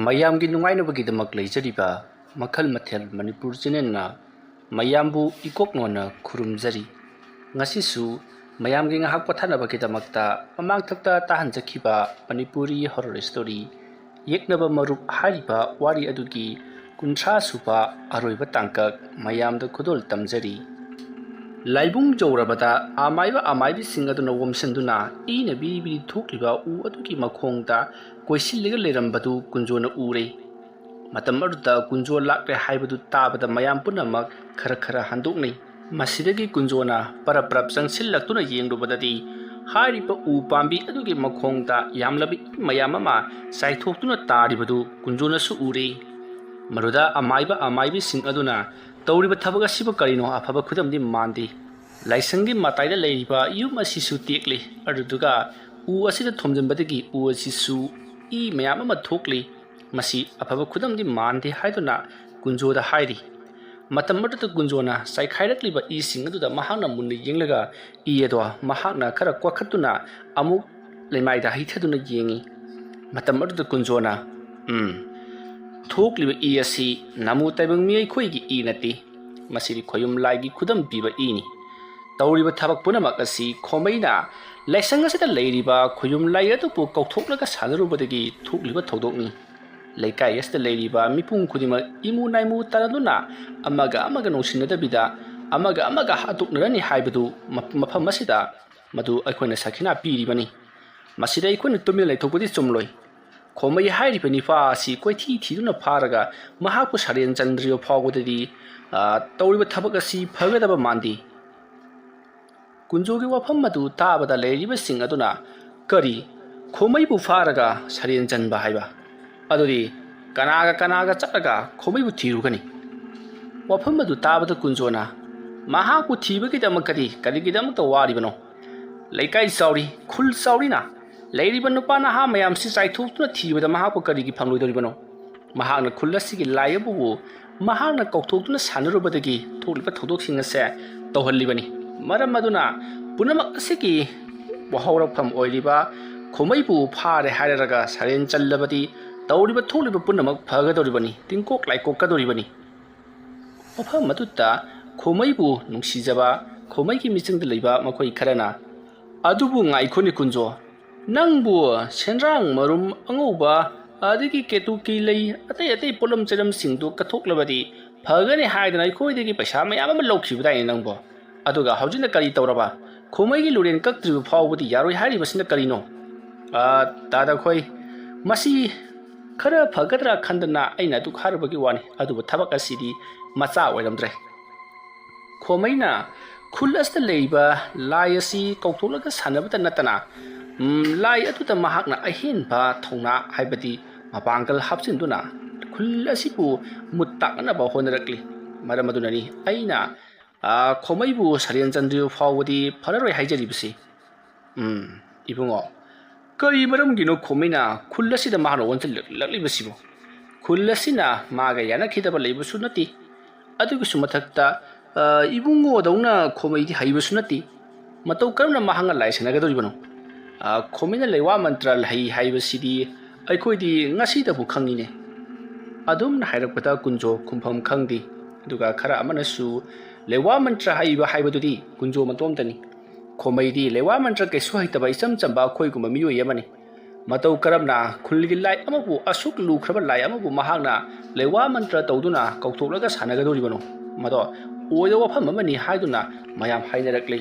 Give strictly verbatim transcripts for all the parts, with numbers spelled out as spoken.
ꯃꯌꯥꯝꯒꯤ ꯅꯨꯡꯉꯥꯏꯅꯕꯒꯤꯗꯃꯛ ꯂꯩꯖꯔꯤꯕ ꯃꯈꯜ ꯃꯊꯦꯜ ꯃꯅꯤꯄꯨꯔ ꯆꯦꯅꯦꯜꯅ ꯃꯌꯥꯝꯕꯨ ꯏꯀꯣꯛ ꯅꯣꯟꯅ ꯈꯨꯔꯨꯝꯖꯔꯤ꯫ ꯉꯁꯤꯁꯨ ꯃꯌꯥꯝꯒꯤ ꯉꯥꯏꯍꯥꯛ ꯄꯣꯊꯥꯅꯕꯒꯤꯗꯃꯛꯇ ꯃꯃꯥꯡꯊꯛꯇ ꯇꯥꯍꯟꯖꯈꯤꯕ ꯃꯅꯤꯄꯨꯔꯤ ꯍꯣꯔꯔ ꯁ꯭ꯇꯣꯔꯤ ꯌꯦꯛꯅꯕ ꯃꯔꯨꯞ ꯍꯥꯏꯔꯤꯕ ꯋꯥꯔꯤ ꯑꯗꯨꯒꯤ ꯀꯨꯟꯊ꯭ꯔꯥ ꯁꯨꯕ ꯑꯔꯣꯏꯕ ꯇꯥꯡꯀꯛ ꯃꯌꯥꯝꯗ ꯈꯨꯗꯣꯜ ꯇꯝꯖꯔꯤ꯫ ꯂꯥꯏꯕꯨꯡ ꯌꯧꯔꯕꯗ ꯑꯃꯥꯏꯕ ꯑꯃꯥꯏꯕꯤꯁꯤꯡ ꯑꯗꯨꯅ ꯑꯣꯝꯁꯤꯟꯗꯨꯅ ꯏꯅ ꯕꯤꯔꯤ ꯕꯤꯔꯤ ꯊꯣꯛꯂꯤꯕ ꯎ ꯑꯗꯨꯒꯤ ꯃꯈꯣꯡꯗ ꯀꯣꯏꯁꯤꯜꯂꯒ ꯂꯩꯔꯝꯕꯗꯨ ꯀꯨꯟꯖꯣꯅ ꯎꯔꯦ꯫ ꯃꯇꯝ ꯑꯗꯨꯗ ꯀꯨꯟꯖꯣ ꯂꯥꯛꯂꯦ ꯍꯥꯏꯕꯗꯨ ꯇꯥꯕꯗ ꯃꯌꯥꯝ ꯄꯨꯝꯅꯃꯛ ꯈꯔ ꯈꯔ ꯍꯟꯗꯣꯛꯅꯩ꯫ ꯃꯁꯤꯗꯒꯤ ꯀꯨꯟꯖꯣꯅ ꯄꯔꯞ ꯄꯔꯞ ꯆꯪꯁꯤꯜꯂꯛꯇꯨꯅ ꯌꯦꯡꯂꯨꯕꯗꯗꯤ ꯍꯥꯏꯔꯤꯕ ꯎ ꯄꯥꯝꯕꯤ ꯑꯗꯨꯒꯤ ꯃꯈꯣꯡꯗ ꯌꯥꯝꯂꯕ ꯏ ꯃꯌꯥꯝ ꯑꯃ ꯆꯥꯏꯊꯣꯛꯇꯨꯅ ꯇꯥꯔꯤꯕꯗꯨ ꯀꯨꯟꯖꯣꯅꯁꯨ ꯎꯔꯦ꯫ ꯃꯗꯨꯗ ꯑꯃꯥꯏꯕ ꯑꯃꯥꯏꯕꯤꯁꯤꯡ ꯑꯗꯨꯅ ꯇꯧꯔꯤꯕ ꯊꯕꯛ ꯑꯁꯤꯕꯨ ꯀꯔꯤꯅꯣ, ꯑꯐꯕ ꯈꯨꯗꯝꯗꯤ ꯃꯥꯟꯗꯦ꯫ ꯂꯥꯏꯁꯪꯒꯤ ꯃꯇꯥꯏꯗ ꯂꯩꯔꯤꯕ ꯌꯨꯝ ꯑꯁꯤꯁꯨ ꯇꯦꯛꯂꯤ, ꯑꯗꯨꯗꯨꯒ ꯎ ꯑꯁꯤꯗ ꯊꯣꯝꯖꯤꯟꯕꯗꯒꯤ ꯎ ꯑꯁꯤꯁꯨ ꯏ ꯃꯌꯥꯝ ꯑꯃ ꯊꯣꯛꯂꯤ꯫ ꯃꯁꯤ ꯑꯐꯕ ꯈꯨꯗꯝꯗꯤ ꯃꯥꯟꯗꯦ ꯍꯥꯏꯗꯨꯅ ꯀꯨꯟꯖꯣꯗ ꯍꯥꯏꯔꯤ꯫ ꯃꯇꯝ ꯑꯗꯨꯗ ꯀꯨꯟꯖꯣꯅ ꯆꯥꯏꯈꯥꯏꯔꯛꯂꯤꯕ ꯏꯁꯤꯡ ꯑꯗꯨꯗ ꯃꯍꯥꯛꯅ ꯃꯨꯟꯅ ꯌꯦꯡꯂꯒ ꯏ ꯑꯗꯣ ꯃꯍꯥꯛꯅ ꯈꯔ ꯀꯣꯛꯈꯠꯇꯨꯅ ꯑꯃꯨꯛ ꯂꯩꯃꯥꯏꯗ ꯍꯩꯊꯗꯨꯅ ꯌꯦꯡꯉꯤ꯫ ꯃꯇꯝ ꯑꯗꯨꯗ ꯀꯨꯟꯖꯣꯅ, "ꯎꯝ, ꯊꯣꯛꯂꯤꯕ ꯏ ꯑꯁꯤ ꯅꯃꯨ ꯇꯥꯏꯕꯪ ꯃꯤꯑꯩꯈꯣꯏꯒꯤ ꯏ ꯅꯠꯇꯦ꯫ ꯃꯁꯤꯗꯤ ꯈꯣꯌꯨꯝ ꯂꯥꯏꯒꯤ ꯈꯨꯗꯝ ꯄꯤꯕ ꯏꯅꯤ꯫ ꯇꯧꯔꯤꯕ ꯊꯕꯛ ꯄꯨꯝꯅꯃꯛ ꯑꯁꯤ ꯈꯣꯃꯩꯅ ꯂꯥꯏꯁꯪ ꯑꯁꯤꯗ ꯂꯩꯔꯤꯕ ꯈꯣꯌꯨꯝ ꯂꯥꯏ ꯑꯗꯨꯕꯨ ꯀꯧꯊꯣꯛꯂꯒ ꯁꯥꯟꯅꯔꯨꯕꯗꯒꯤ ꯊꯣꯛꯂꯤꯕ ꯊꯧꯗꯣꯛꯅꯤ꯫ ꯂꯩꯀꯥꯏ ꯑꯁꯤꯗ ꯂꯩꯔꯤꯕ ꯃꯤꯄꯨꯝ ꯈꯨꯗꯤꯡꯃꯛ ꯏꯃꯨ ꯅꯥꯏꯃꯨ ꯇꯥꯔꯗꯨꯅ ꯑꯃꯒ ꯑꯃꯒ ꯅꯨꯡꯁꯤꯅꯗꯕꯤꯗ ꯑꯃꯒ ꯑꯃꯒ ꯍꯥꯠꯇꯣꯛꯅꯔꯅꯤ ꯍꯥꯏꯕꯗꯨ ꯃ-, ꯃꯐꯝ ꯑꯁꯤꯗ ꯃꯗꯨ ꯑꯩꯈꯣꯏꯅ ꯁꯈꯤꯅꯥ ꯄꯤꯔꯤꯕꯅꯤ꯫ ꯃꯁꯤꯗ ꯑꯩꯈꯣꯏꯅ ꯇꯨꯃꯤꯟꯅ ꯂꯩꯊꯣꯛꯄꯗꯤ ꯆꯨꯝꯂꯣꯏ꯫ ꯈꯣꯃꯩ ꯍꯥꯏꯔꯤꯕ ꯅꯤꯄꯥ ꯑꯁꯤ ꯀꯣꯏꯊꯤ ꯊꯤꯗꯨꯅ ꯐꯥꯔꯒ ꯃꯍꯥꯛꯄꯨ ꯁꯔꯦꯟ ꯆꯟꯗ꯭ꯔꯤꯕ ꯐꯥꯎꯕꯗꯗꯤ, ꯑ, ꯇꯧꯔꯤꯕ ꯊꯕꯛ ꯑꯁꯤ ꯐꯒꯗꯕ ꯃꯥꯟꯗꯦ꯫" ꯀꯨꯟꯖꯣꯒꯤ ꯋꯥꯐꯝ ꯑꯗꯨ ꯇꯥꯕꯗ ꯂꯩꯔꯤꯕꯁꯤꯡ ꯑꯗꯨꯅ, "ꯀꯔꯤ? ꯈꯣꯃꯩꯕꯨ ꯐꯥꯔꯒ ꯁꯔꯦꯟ ꯆꯟꯕ ꯍꯥꯏꯕ? ꯑꯗꯨꯗꯤ ꯀꯅꯥꯒ ꯀꯅꯥꯒ ꯆꯠꯂꯒ ꯈꯣꯃꯩꯕꯨ ꯊꯤꯔꯨꯒꯅꯤ?" ꯋꯥꯐꯝ ꯑꯗꯨ ꯇꯥꯕꯗ ꯀꯨꯟꯖꯣꯅ, "ꯃꯍꯥꯛꯄꯨ ꯊꯤꯕꯒꯤꯗꯃꯛꯇꯗꯤ ꯀꯔꯤꯒꯤꯗꯃꯛꯇ ꯋꯥꯔꯤꯕꯅꯣ? ꯂꯩꯀꯥꯏ ꯆꯥꯎꯔꯤ, ꯈꯨꯜ ꯆꯥꯎꯔꯤꯅ ꯂꯩꯔꯤꯕ ꯅꯨꯄꯥ ꯅꯍꯥ ꯃꯌꯥꯝꯁꯤ ꯆꯥꯏꯊꯣꯛꯇꯨꯅ ꯊꯤꯕꯗ ꯃꯍꯥꯛꯄꯨ ꯀꯔꯤꯒꯤ ꯐꯪꯂꯣꯏꯗꯧꯔꯤꯕꯅꯣ? ꯃꯍꯥꯛꯅ ꯈꯨꯜ ꯑꯁꯤꯒꯤ ꯂꯥꯏ ꯑꯗꯨꯕꯨ ꯃꯍꯥꯛꯅ ꯀꯧꯊꯣꯛꯇꯨꯅ ꯁꯥꯟꯅꯔꯨꯕꯗꯒꯤ ꯊꯣꯛꯂꯤꯕ ꯊꯧꯗꯣꯛꯁꯤꯡ ꯑꯁꯦ ꯇꯧꯍꯜꯂꯤꯕꯅꯤ꯫ ꯃꯔꯝ ꯑꯗꯨꯅ ꯄꯨꯝꯅꯃꯛ ꯑꯁꯤꯒꯤ ꯋꯥꯍꯧꯔꯛꯐꯝ ꯑꯣꯏꯔꯤꯕ ꯈꯣꯃꯩꯕꯨ ꯐꯥꯔꯦ ꯍꯥꯏꯔꯒ ꯁꯔꯦꯟ ꯆꯜꯂꯕꯗꯤ ꯇꯧꯔꯤꯕ ꯊꯣꯛꯂꯤꯕ ꯄꯨꯝꯅꯃꯛ ꯐꯒꯗꯧꯔꯤꯕꯅꯤ, ꯇꯤꯡꯀꯣꯛ ꯂꯥꯏꯀꯣꯛꯀꯗꯧꯔꯤꯕꯅꯤ꯫ ꯃꯐꯝ ꯑꯗꯨꯗ ꯈꯣꯃꯩꯕꯨ ꯅꯨꯡꯁꯤꯖꯕ ꯈꯣꯃꯩꯒꯤ ꯃꯤꯆꯪꯗ ꯂꯩꯕ ꯃꯈꯣꯏ ꯈꯔꯅ, "ꯑꯗꯨꯕꯨ ꯉꯥꯏꯈꯣꯅꯦ ꯀꯨꯟꯖꯣ, ꯅꯪꯕꯨ ꯁꯦꯟꯗ꯭ꯔꯥꯡ ꯃꯔꯨꯝ ꯑꯉꯧꯕ ꯑꯗꯒꯤ ꯀꯦꯇꯨꯀꯤ ꯂꯩ ꯑꯇꯩ ꯑꯇꯩ ꯄꯣꯠꯂꯝ ꯆꯩꯔꯝꯁꯤꯡꯗꯨ ꯀꯠꯊꯣꯛꯂꯕꯗꯤ ꯐꯒꯅꯤ ꯍꯥꯏꯗꯅ ꯑꯩꯈꯣꯏꯗꯒꯤ ꯄꯩꯁꯥ ꯃꯌꯥꯝ ꯑꯃ ꯂꯧꯈꯤꯕꯗꯥꯏꯅꯦ ꯅꯪꯕꯣ? ꯑꯗꯨꯒ ꯍꯧꯖꯤꯛꯅ ꯀꯔꯤ ꯇꯧꯔꯕ? ꯈꯣꯃꯩꯒꯤ ꯂꯨꯔꯦꯟ ꯀꯛꯇ꯭ꯔꯤꯕ ꯐꯥꯎꯕꯗꯤ ꯌꯥꯔꯣꯏ ꯍꯥꯏꯔꯤꯕꯁꯤꯅ ꯀꯔꯤꯅꯣ?" "ꯑ, ꯇꯥꯗ ꯈꯣꯏ, ꯃꯁꯤ ꯈꯔ ꯐꯒꯗ꯭ꯔꯥ ꯈꯟꯗꯅ ꯑꯩꯅ ꯑꯗꯨꯛ ꯍꯥꯏꯔꯨꯕꯒꯤ ꯋꯥꯅꯤ, ꯑꯗꯨꯕꯨ ꯊꯕꯛ ꯑꯁꯤꯗꯤ ꯃꯆꯥ ꯑꯣꯏꯔꯝꯗ꯭ꯔꯦ꯫ ꯈꯣꯃꯩꯅ ꯈꯨꯜ ꯑꯁꯤꯗ ꯂꯩꯔꯤꯕ ꯂꯥꯏ ꯑꯁꯤ ꯀꯧꯊꯣꯛꯂꯒ ꯁꯥꯟꯅꯕꯇ ꯅꯠꯇꯅ, ꯎꯝ, ꯂꯥꯏ ꯑꯗꯨꯗ ꯃꯍꯥꯛꯅ ꯑꯍꯦꯟꯕ ꯊꯧꯅꯥ, ꯍꯥꯏꯕꯗꯤ ꯃꯄꯥꯡꯒꯜ ꯍꯥꯞꯆꯤꯟꯗꯨꯅ ꯈꯨꯜ ꯑꯁꯤꯕꯨ ꯃꯨꯠ ꯇꯥꯛꯅꯅꯕ ꯍꯣꯠꯅꯔꯛꯂꯤ꯫ ꯃꯔꯝ ꯑꯗꯨꯅꯅꯤ ꯑꯩꯅ, ꯑ, ꯈꯣꯃꯩꯕꯨ ꯁꯔꯦꯟ ꯆꯟꯗ꯭ꯔꯤꯕ ꯐꯥꯎꯕꯗꯤ ꯐꯔꯔꯣꯏ ꯍꯥꯏꯖꯔꯤꯕꯁꯤ꯫" "ꯎꯝ, ꯏꯕꯨꯡꯉꯣ, ꯀꯔꯤ ꯃꯔꯝꯒꯤꯅꯣ ꯈꯣꯃꯩꯅ ꯈꯨꯜ ꯑꯁꯤꯗ ꯃꯍꯥꯛꯅ ꯑꯣꯟꯁꯤꯜꯂꯛꯂꯤꯕꯁꯤꯕꯣ? ꯈꯨꯜ ꯑꯁꯤꯅ ꯃꯥꯒ ꯌꯥꯅꯈꯤꯗꯕ ꯂꯩꯕꯁꯨ ꯅꯠꯇꯦ꯫ ꯑꯗꯨꯒꯤꯁꯨ ꯃꯊꯛꯇ, ꯑ, ꯏꯕꯨꯡꯉꯣꯗꯧꯅ ꯈꯣꯃꯩꯗꯤ ꯍꯩꯕꯁꯨ ꯅꯠꯇꯦ꯫ ꯃꯇꯧ ꯀꯔꯝꯅ ꯃꯍꯥꯛꯅ ꯂꯥꯏ ꯁꯥꯟꯅꯒꯗꯧꯔꯤꯕꯅꯣ? ꯑ, ꯈꯣꯃꯩꯅ ꯂꯩꯋꯥ ꯃꯟꯇ꯭ꯔ ꯍꯩ ꯍꯥꯏꯕꯁꯤꯗꯤ ꯑꯩꯈꯣꯏꯗꯤ ꯉꯁꯤꯗꯕꯨ ꯈꯪꯉꯤꯅꯦ꯫" ꯑꯗꯨꯝꯅ ꯍꯥꯏꯔꯛꯄꯗ ꯀꯨꯟꯖꯣ ꯈꯨꯝꯐꯝ ꯈꯪꯗꯦ꯫ ꯑꯗꯨꯒ ꯈꯔ ꯑꯃꯅꯁꯨ, "ꯂꯩꯋꯥ ꯃꯟꯇ꯭ꯔ ꯍꯩꯕ ꯍꯥꯏꯕꯗꯨꯗꯤ ꯀꯨꯟꯖꯣ ꯃꯇꯣꯝꯇꯅꯤ꯫ ꯈꯣꯃꯩꯗꯤ ꯂꯩꯋꯥ ꯃꯟꯇ꯭ꯔ ꯀꯩꯁꯨ ꯍꯩꯇꯕ ꯏꯆꯝ ꯆꯝꯕ ꯑꯩꯈꯣꯏꯒꯨꯝꯕ ꯃꯤꯑꯣꯏ ꯑꯃꯅꯤ꯫ ꯃꯇꯧ ꯀꯔꯝꯅ ꯈꯨꯜꯒꯤ ꯂꯥꯏ ꯑꯃꯕꯨ, ꯑꯁꯨꯛ ꯂꯨꯈ꯭ꯔꯕ ꯂꯥꯏ ꯑꯃꯕꯨ ꯃꯍꯥꯛꯅ ꯂꯩꯋꯥ ꯃꯟꯇ꯭ꯔ ꯇꯧꯗꯨꯅ ꯀꯧꯊꯣꯛꯂꯒ ꯁꯥꯟꯅꯒꯗꯧꯔꯤꯕꯅꯣ? ꯃꯗꯣ ꯑꯣꯏꯗꯕ ꯋꯥꯐꯝ ꯑꯃꯅꯤ" ꯍꯥꯏꯗꯨꯅ ꯃꯌꯥꯝ ꯍꯥꯏꯅꯔꯛꯂꯤ꯫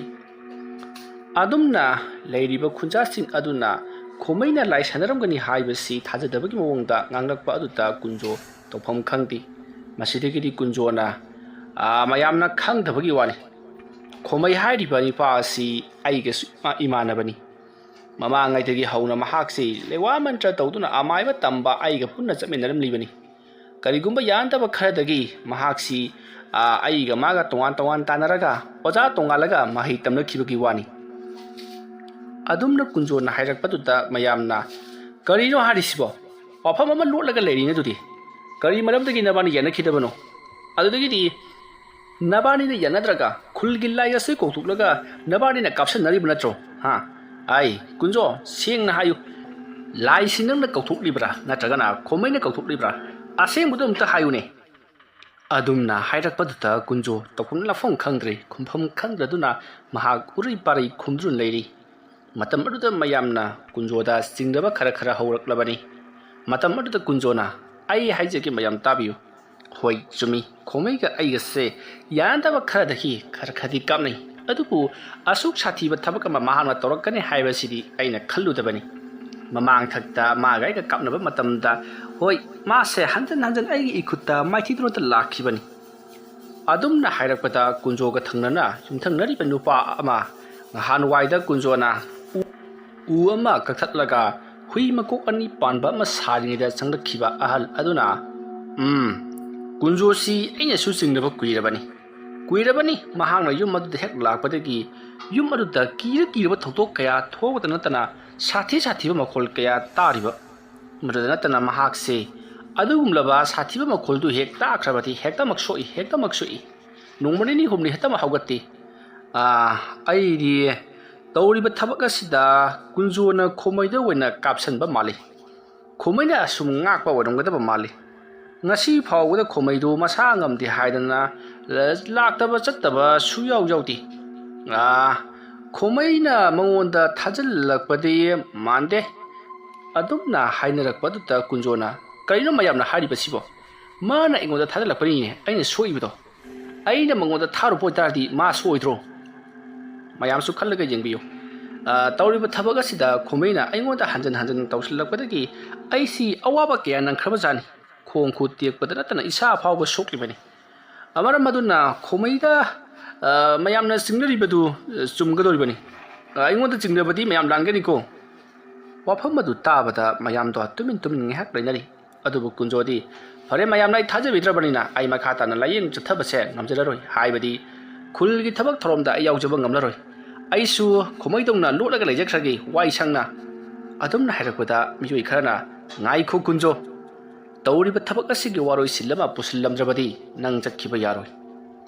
ꯑꯗꯨꯝꯅ ꯂꯩꯔꯤꯕ ꯈꯨꯟꯖꯥꯁꯤꯡ ꯑꯗꯨꯅ ꯈꯣꯃꯩꯅ ꯂꯥꯏ ꯁꯥꯟꯅꯔꯝꯒꯅꯤ ꯍꯥꯏꯕꯁꯤ ꯊꯥꯖꯗꯕꯒꯤ ꯃꯑꯣꯡꯗ ꯉꯥꯡꯂꯛꯄ ꯑꯗꯨꯗ ꯀꯨꯟꯖꯣ ꯇꯧꯐꯝ ꯈꯪꯗꯦ꯫ ꯃꯁꯤꯗꯒꯤꯗꯤ ꯀꯨꯟꯖꯣꯅ, ꯑꯥ, ꯃꯌꯥꯝꯅ ꯈꯪꯗꯕꯒꯤ ꯋꯥꯅꯤ꯫ ꯈꯣꯃꯩ ꯍꯥꯏꯔꯤꯕ ꯅꯨꯄꯥ ꯑꯁꯤ ꯑꯩꯒꯁꯨ ꯏꯃꯥ-, ꯏꯃꯥꯟꯅꯕꯅꯤ꯫ ꯃꯃꯥꯡꯉꯩꯗꯒꯤ ꯍꯧꯅ ꯃꯍꯥꯛꯁꯤ ꯂꯩꯋꯥ ꯃꯟꯇ꯭ꯔ ꯇꯧꯗꯨꯅ ꯑꯃꯥꯏꯕ ꯇꯝꯕ ꯑꯩꯒ ꯄꯨꯟꯅ ꯆꯠꯃꯤꯟꯅꯔꯝꯂꯤꯕꯅꯤ꯫ ꯀꯔꯤꯒꯨꯝꯕ ꯌꯥꯅꯗꯕ ꯈꯔꯗꯒꯤ ꯃꯍꯥꯛꯁꯤ, ꯑꯥ, ꯑꯩꯒ ꯃꯥꯒ ꯇꯣꯉꯥꯟ ꯇꯣꯉꯥꯟ ꯇꯥꯟꯅꯔꯒ ꯑꯣꯖꯥ ꯇꯣꯉꯥꯜꯂꯒ ꯃꯍꯩ ꯇꯝꯅꯈꯤꯕꯒꯤ ꯋꯥꯅꯤ꯫ ꯑꯗꯨꯝꯅ ꯀꯨꯟꯖꯣꯅ ꯍꯥꯏꯔꯛꯄꯗꯨꯗ ꯃꯌꯥꯝꯅ, "ꯀꯔꯤꯅꯣ ꯍꯥꯏꯔꯤꯁꯤꯕꯣ? ꯋꯥꯐꯝ ꯑꯃ ꯂꯣꯠꯂꯒ ꯂꯩꯔꯤꯅꯦ ꯑꯗꯨꯗꯤ꯫ ꯀꯔꯤ ꯃꯔꯝꯗꯒꯤ ꯅꯕꯥꯅꯤ ꯌꯥꯅꯈꯤꯗꯕꯅꯣ? ꯑꯗꯨꯗꯒꯤꯗꯤ ꯅꯕꯥꯅꯤꯅ ꯌꯥꯅꯗ꯭ꯔꯒ ꯈꯨꯜꯒꯤ ꯂꯥꯏ ꯑꯁꯤ ꯀꯧꯊꯣꯛꯂꯒ ꯅꯕꯥꯅꯤꯅ ꯀꯥꯞꯁꯟꯅꯔꯤꯕ ꯅꯠꯇ꯭ꯔꯣ? ꯍꯥ? ꯑꯩ, ꯀꯨꯟꯖꯣ, ꯁꯦꯡꯅ ꯍꯥꯏꯌꯨ꯫ "ꯂꯥꯏꯁꯤ ꯅꯪꯅ ꯀꯧꯊꯣꯛꯂꯤꯕ꯭ꯔꯥ, ꯅꯠꯇ꯭ꯔꯒꯅ ꯈꯣꯃꯩꯅ ꯀꯧꯊꯣꯛꯂꯤꯕ꯭ꯔꯥ? ꯑꯁꯦꯡꯕꯗꯨ ꯑꯝꯇ ꯍꯥꯏꯌꯨꯅꯦ?" ꯑꯗꯨꯝꯅ ꯍꯥꯏꯔꯛꯄꯗꯨꯗ ꯀꯨꯟꯖꯣ ꯇꯧꯐꯝ ꯂꯥꯛꯐꯝ ꯈꯪꯗ꯭ꯔꯦ꯫ ꯈꯨꯝꯐꯝ ꯈꯪꯗ꯭ꯔꯗꯨꯅ ꯃꯍꯥꯛ ꯎꯔꯩ ꯄꯥꯔꯩ ꯈꯨꯝꯗꯨꯅ ꯂꯩꯔꯤ꯫ ꯃꯇꯝ ꯑꯗꯨꯗ ꯃꯌꯥꯝꯅ ꯀꯨꯟꯖꯣꯗ ꯆꯤꯡꯅꯕ ꯈꯔ ꯈꯔ ꯍꯧꯔꯛꯂꯕꯅꯤ꯫ ꯃꯇꯝ ꯑꯗꯨꯗ ꯀꯨꯟꯖꯣꯅ, "ꯑꯩ ꯍꯥꯏꯖꯒꯦ, ꯃꯌꯥꯝ ꯇꯥꯕꯤꯌꯨ꯫ ꯍꯣꯏ, ꯆꯨꯝꯃꯤ, ꯈꯣꯃꯩꯒ ꯑꯩꯒꯁꯦ ꯌꯥꯅꯗꯕ ꯈꯔꯗꯒꯤ ꯈꯔ ꯈꯔꯗꯤ ꯀꯥꯞꯅꯩ꯫ ꯑꯗꯨꯕꯨ ꯑꯁꯨꯛ ꯁꯥꯊꯤꯕ ꯊꯕꯛ ꯑꯃ ꯃꯍꯥꯛꯅ ꯇꯧꯔꯛꯀꯅꯤ ꯍꯥꯏꯕꯁꯤꯗꯤ ꯑꯩꯅ ꯈꯜꯂꯨꯗꯕꯅꯤ꯫ ꯃꯃꯥꯡꯊꯛꯇ ꯃꯥꯒ ꯑꯩꯒ ꯀꯥꯞꯅꯕ ꯃꯇꯝꯗ, ꯍꯣꯏ, ꯃꯥꯁꯦ ꯍꯟꯖꯟ ꯍꯟꯖꯟ ꯑꯩꯒꯤ ꯏꯈꯨꯠꯇ ꯃꯥꯏꯊꯤꯗꯨꯅꯇ ꯂꯥꯛꯈꯤꯕꯅꯤ꯫" ꯑꯗꯨꯝꯅ ꯍꯥꯏꯔꯛꯄꯗ ꯀꯨꯟꯖꯣꯒ ꯊꯪꯅꯅ ꯌꯨꯝꯊꯪꯅꯔꯤꯕ ꯅꯨꯄꯥ ꯑꯃ, ꯅꯍꯥꯟꯋꯥꯏꯗ ꯀꯨꯟꯖꯣꯅ ꯎ, ꯎ ꯑꯃ ꯀꯛꯊꯠꯂꯒ ꯍꯨꯏ ꯃꯀꯣꯛ ꯑꯅꯤ ꯄꯥꯟꯕ ꯑꯃ ꯁꯥꯔꯤꯉꯩꯗ ꯆꯪꯂꯛꯈꯤꯕ ꯑꯍꯜ ꯑꯗꯨꯅ, "ꯎꯝ, ꯀꯨꯟꯖꯣꯁꯤ ꯑꯩꯅꯁꯨ ꯆꯤꯡꯅꯕ ꯀꯨꯏꯔꯕꯅꯤ꯫ ꯀꯨꯏꯔꯕꯅꯤ, ꯃꯍꯥꯛꯅ ꯌꯨꯝ ꯑꯗꯨꯗ ꯍꯦꯛ ꯂꯥꯛꯄꯗꯒꯤ ꯌꯨꯝ ꯑꯗꯨꯗ ꯀꯤꯔ ꯀꯤꯔꯕ ꯊꯧꯗꯣꯛ ꯀꯌꯥ ꯊꯣꯛꯄꯗ ꯅꯠꯇꯅ ꯁꯥꯊꯤ ꯁꯥꯊꯤꯕ ꯃꯈꯣꯜ ꯀꯌꯥ ꯇꯥꯔꯤꯕ꯫ ꯃꯗꯨꯗ ꯅꯠꯇꯅ ꯃꯍꯥꯛꯁꯦ ꯑꯗꯨꯒꯨꯝꯂꯕ ꯁꯥꯊꯤꯕ ꯃꯈꯣꯜꯗꯨ ꯍꯦꯛ ꯇꯥꯈ꯭ꯔꯕꯗꯤ ꯍꯦꯛꯇꯃꯛ ꯁꯣꯛꯏ, ꯍꯦꯛꯇꯃꯛ ꯁꯣꯛꯏ꯫ ꯅꯣꯡꯃ ꯅꯤꯅꯤ ꯍꯨꯝꯅꯤ ꯍꯦꯛꯇꯃꯛ ꯍꯧꯒꯠꯇꯦ꯫ ꯑꯥ, ꯑꯩꯗꯤ ꯇꯧꯔꯤꯕ ꯊꯕꯛ ꯑꯁꯤꯗ ꯀꯨꯟꯖꯣꯅ ꯈꯣꯃꯩꯗ ꯑꯣꯏꯅ ꯀꯥꯞꯁꯟꯕ ꯃꯥꯜꯂꯤ꯫ ꯈꯣꯃꯩꯅ ꯑꯁꯨꯝ ꯉꯥꯛꯄ ꯑꯣꯏꯔꯝꯒꯗꯕ ꯃꯥꯜꯂꯤ꯫ ꯉꯁꯤ ꯐꯥꯎꯕꯗ ꯈꯣꯃꯩꯗꯨ ꯃꯁꯥ ꯉꯝꯗꯦ ꯍꯥꯏꯗꯅ ꯂꯥꯛꯇꯕ ꯆꯠꯇꯕ ꯁꯨꯌꯥꯎ ꯌꯥꯎꯗꯦ꯫ ꯑꯥ, ꯈꯣꯃꯩꯅ ꯃꯉꯣꯟꯗ ꯊꯥꯖꯤꯜꯂꯛꯄꯗꯤ ꯃꯥꯟꯗꯦ꯫" ꯑꯗꯨꯝꯅ ꯍꯥꯏꯅꯔꯛꯄꯗꯨꯗ ꯀꯨꯟꯖꯣꯅ, "ꯀꯔꯤꯅꯣ ꯃꯌꯥꯝꯅ ꯍꯥꯏꯔꯤꯕꯁꯤꯕꯣ? ꯃꯥꯅ ꯑꯩꯉꯣꯟꯗ ꯊꯥꯖꯤꯜꯂꯛꯄꯅꯤꯅꯦ ꯑꯩꯅ ꯁꯣꯛꯏꯕꯗꯣ꯫ ꯑꯩꯅ ꯃꯉꯣꯟꯗ ꯊꯥꯔꯨꯕ ꯑꯣꯏꯇꯥꯔꯗꯤ ꯃꯥ ꯁꯣꯛꯑꯣꯏꯗ꯭ꯔꯣ?" ꯃꯌꯥꯝꯁꯨ ꯈꯜꯂꯒ ꯌꯦꯡꯕꯤꯌꯨ꯫ ꯑ, ꯇꯧꯔꯤꯕ ꯊꯕꯛ ꯑꯁꯤꯗ ꯈꯣꯃꯩꯅ ꯑꯩꯉꯣꯟꯗ ꯍꯟꯖꯟ ꯍꯟꯖꯟ ꯇꯧꯁꯤꯜꯂꯛꯄꯗꯒꯤ ꯑꯩꯁꯤ ꯑꯋꯥꯕ ꯀꯌꯥ ꯅꯪꯈ꯭ꯔꯕꯖꯥꯠꯅꯤ꯫ ꯈꯣꯡ ꯈꯨꯠ ꯇꯦꯛꯄꯗ ꯅꯠꯇꯅ ꯏꯁꯥ ꯐꯥꯎꯕ ꯁꯣꯛꯂꯤꯕꯅꯤ꯫ ꯃꯔꯝ ꯑꯗꯨꯅ ꯈꯣꯃꯩꯗ, ꯑ, ꯃꯌꯥꯝꯅ ꯆꯤꯡꯅꯔꯤꯕꯗꯨ, ꯑ, ꯆꯨꯝꯒꯗꯧꯔꯤꯕꯅꯤ꯫ ꯑ, ꯑꯩꯉꯣꯟꯗ ꯆꯤꯡꯅꯕꯗꯤ ꯃꯌꯥꯝ ꯂꯥꯟꯒꯅꯤꯀꯣ꯫ ꯋꯥꯐꯝ ꯑꯗꯨ ꯇꯥꯕꯗ ꯃꯌꯥꯝꯗꯣ ꯇꯨꯃꯤꯟ ꯇꯨꯃꯤꯟ ꯉꯥꯏꯍꯥꯛ ꯂꯩꯅꯔꯤ꯫ ꯑꯗꯨꯕꯨ ꯀꯨꯟꯖꯣꯗꯤ, "ꯐꯔꯦ, ꯃꯌꯥꯝꯅ ꯑꯩ ꯊꯥꯖꯕꯤꯗ꯭ꯔꯕꯅꯤꯅ ꯑꯩ ꯃꯈꯥ ꯇꯥꯅ ꯂꯥꯏꯌꯦꯡ ꯆꯠꯊꯕꯁꯦ ꯉꯝꯖꯔꯔꯣꯏ, ꯍꯥꯏꯕꯗꯤ ꯈꯨꯜꯒꯤ ꯊꯕꯛ ꯊꯧꯔꯝꯗ ꯑꯩ ꯌꯥꯎꯖꯕ ꯉꯝꯂꯔꯣꯏ꯫ ꯑꯩꯁꯨ ꯈꯣꯃꯩꯗꯧꯅ ꯂꯣꯠꯂꯒ ꯂꯩꯖꯈ꯭ꯔꯒꯦ, ꯋꯥꯏ ꯁꯪꯅ꯫" ꯑꯗꯨꯝꯅ ꯍꯥꯏꯔꯛꯄꯗ ꯃꯤꯑꯣꯏ ꯈꯔꯅ, "ꯉꯥꯏꯈꯣ ꯀꯨꯟꯖꯣ, ꯇꯧꯔꯤꯕ ꯊꯕꯛ ꯑꯁꯤꯒꯤ ꯋꯥꯔꯣꯏꯁꯤꯟ ꯑꯃ ꯄꯨꯁꯤꯜꯂꯝꯗ꯭ꯔꯕꯗꯤ ꯅꯪ ꯆꯠꯈꯤꯕ ꯌꯥꯔꯣꯏ꯫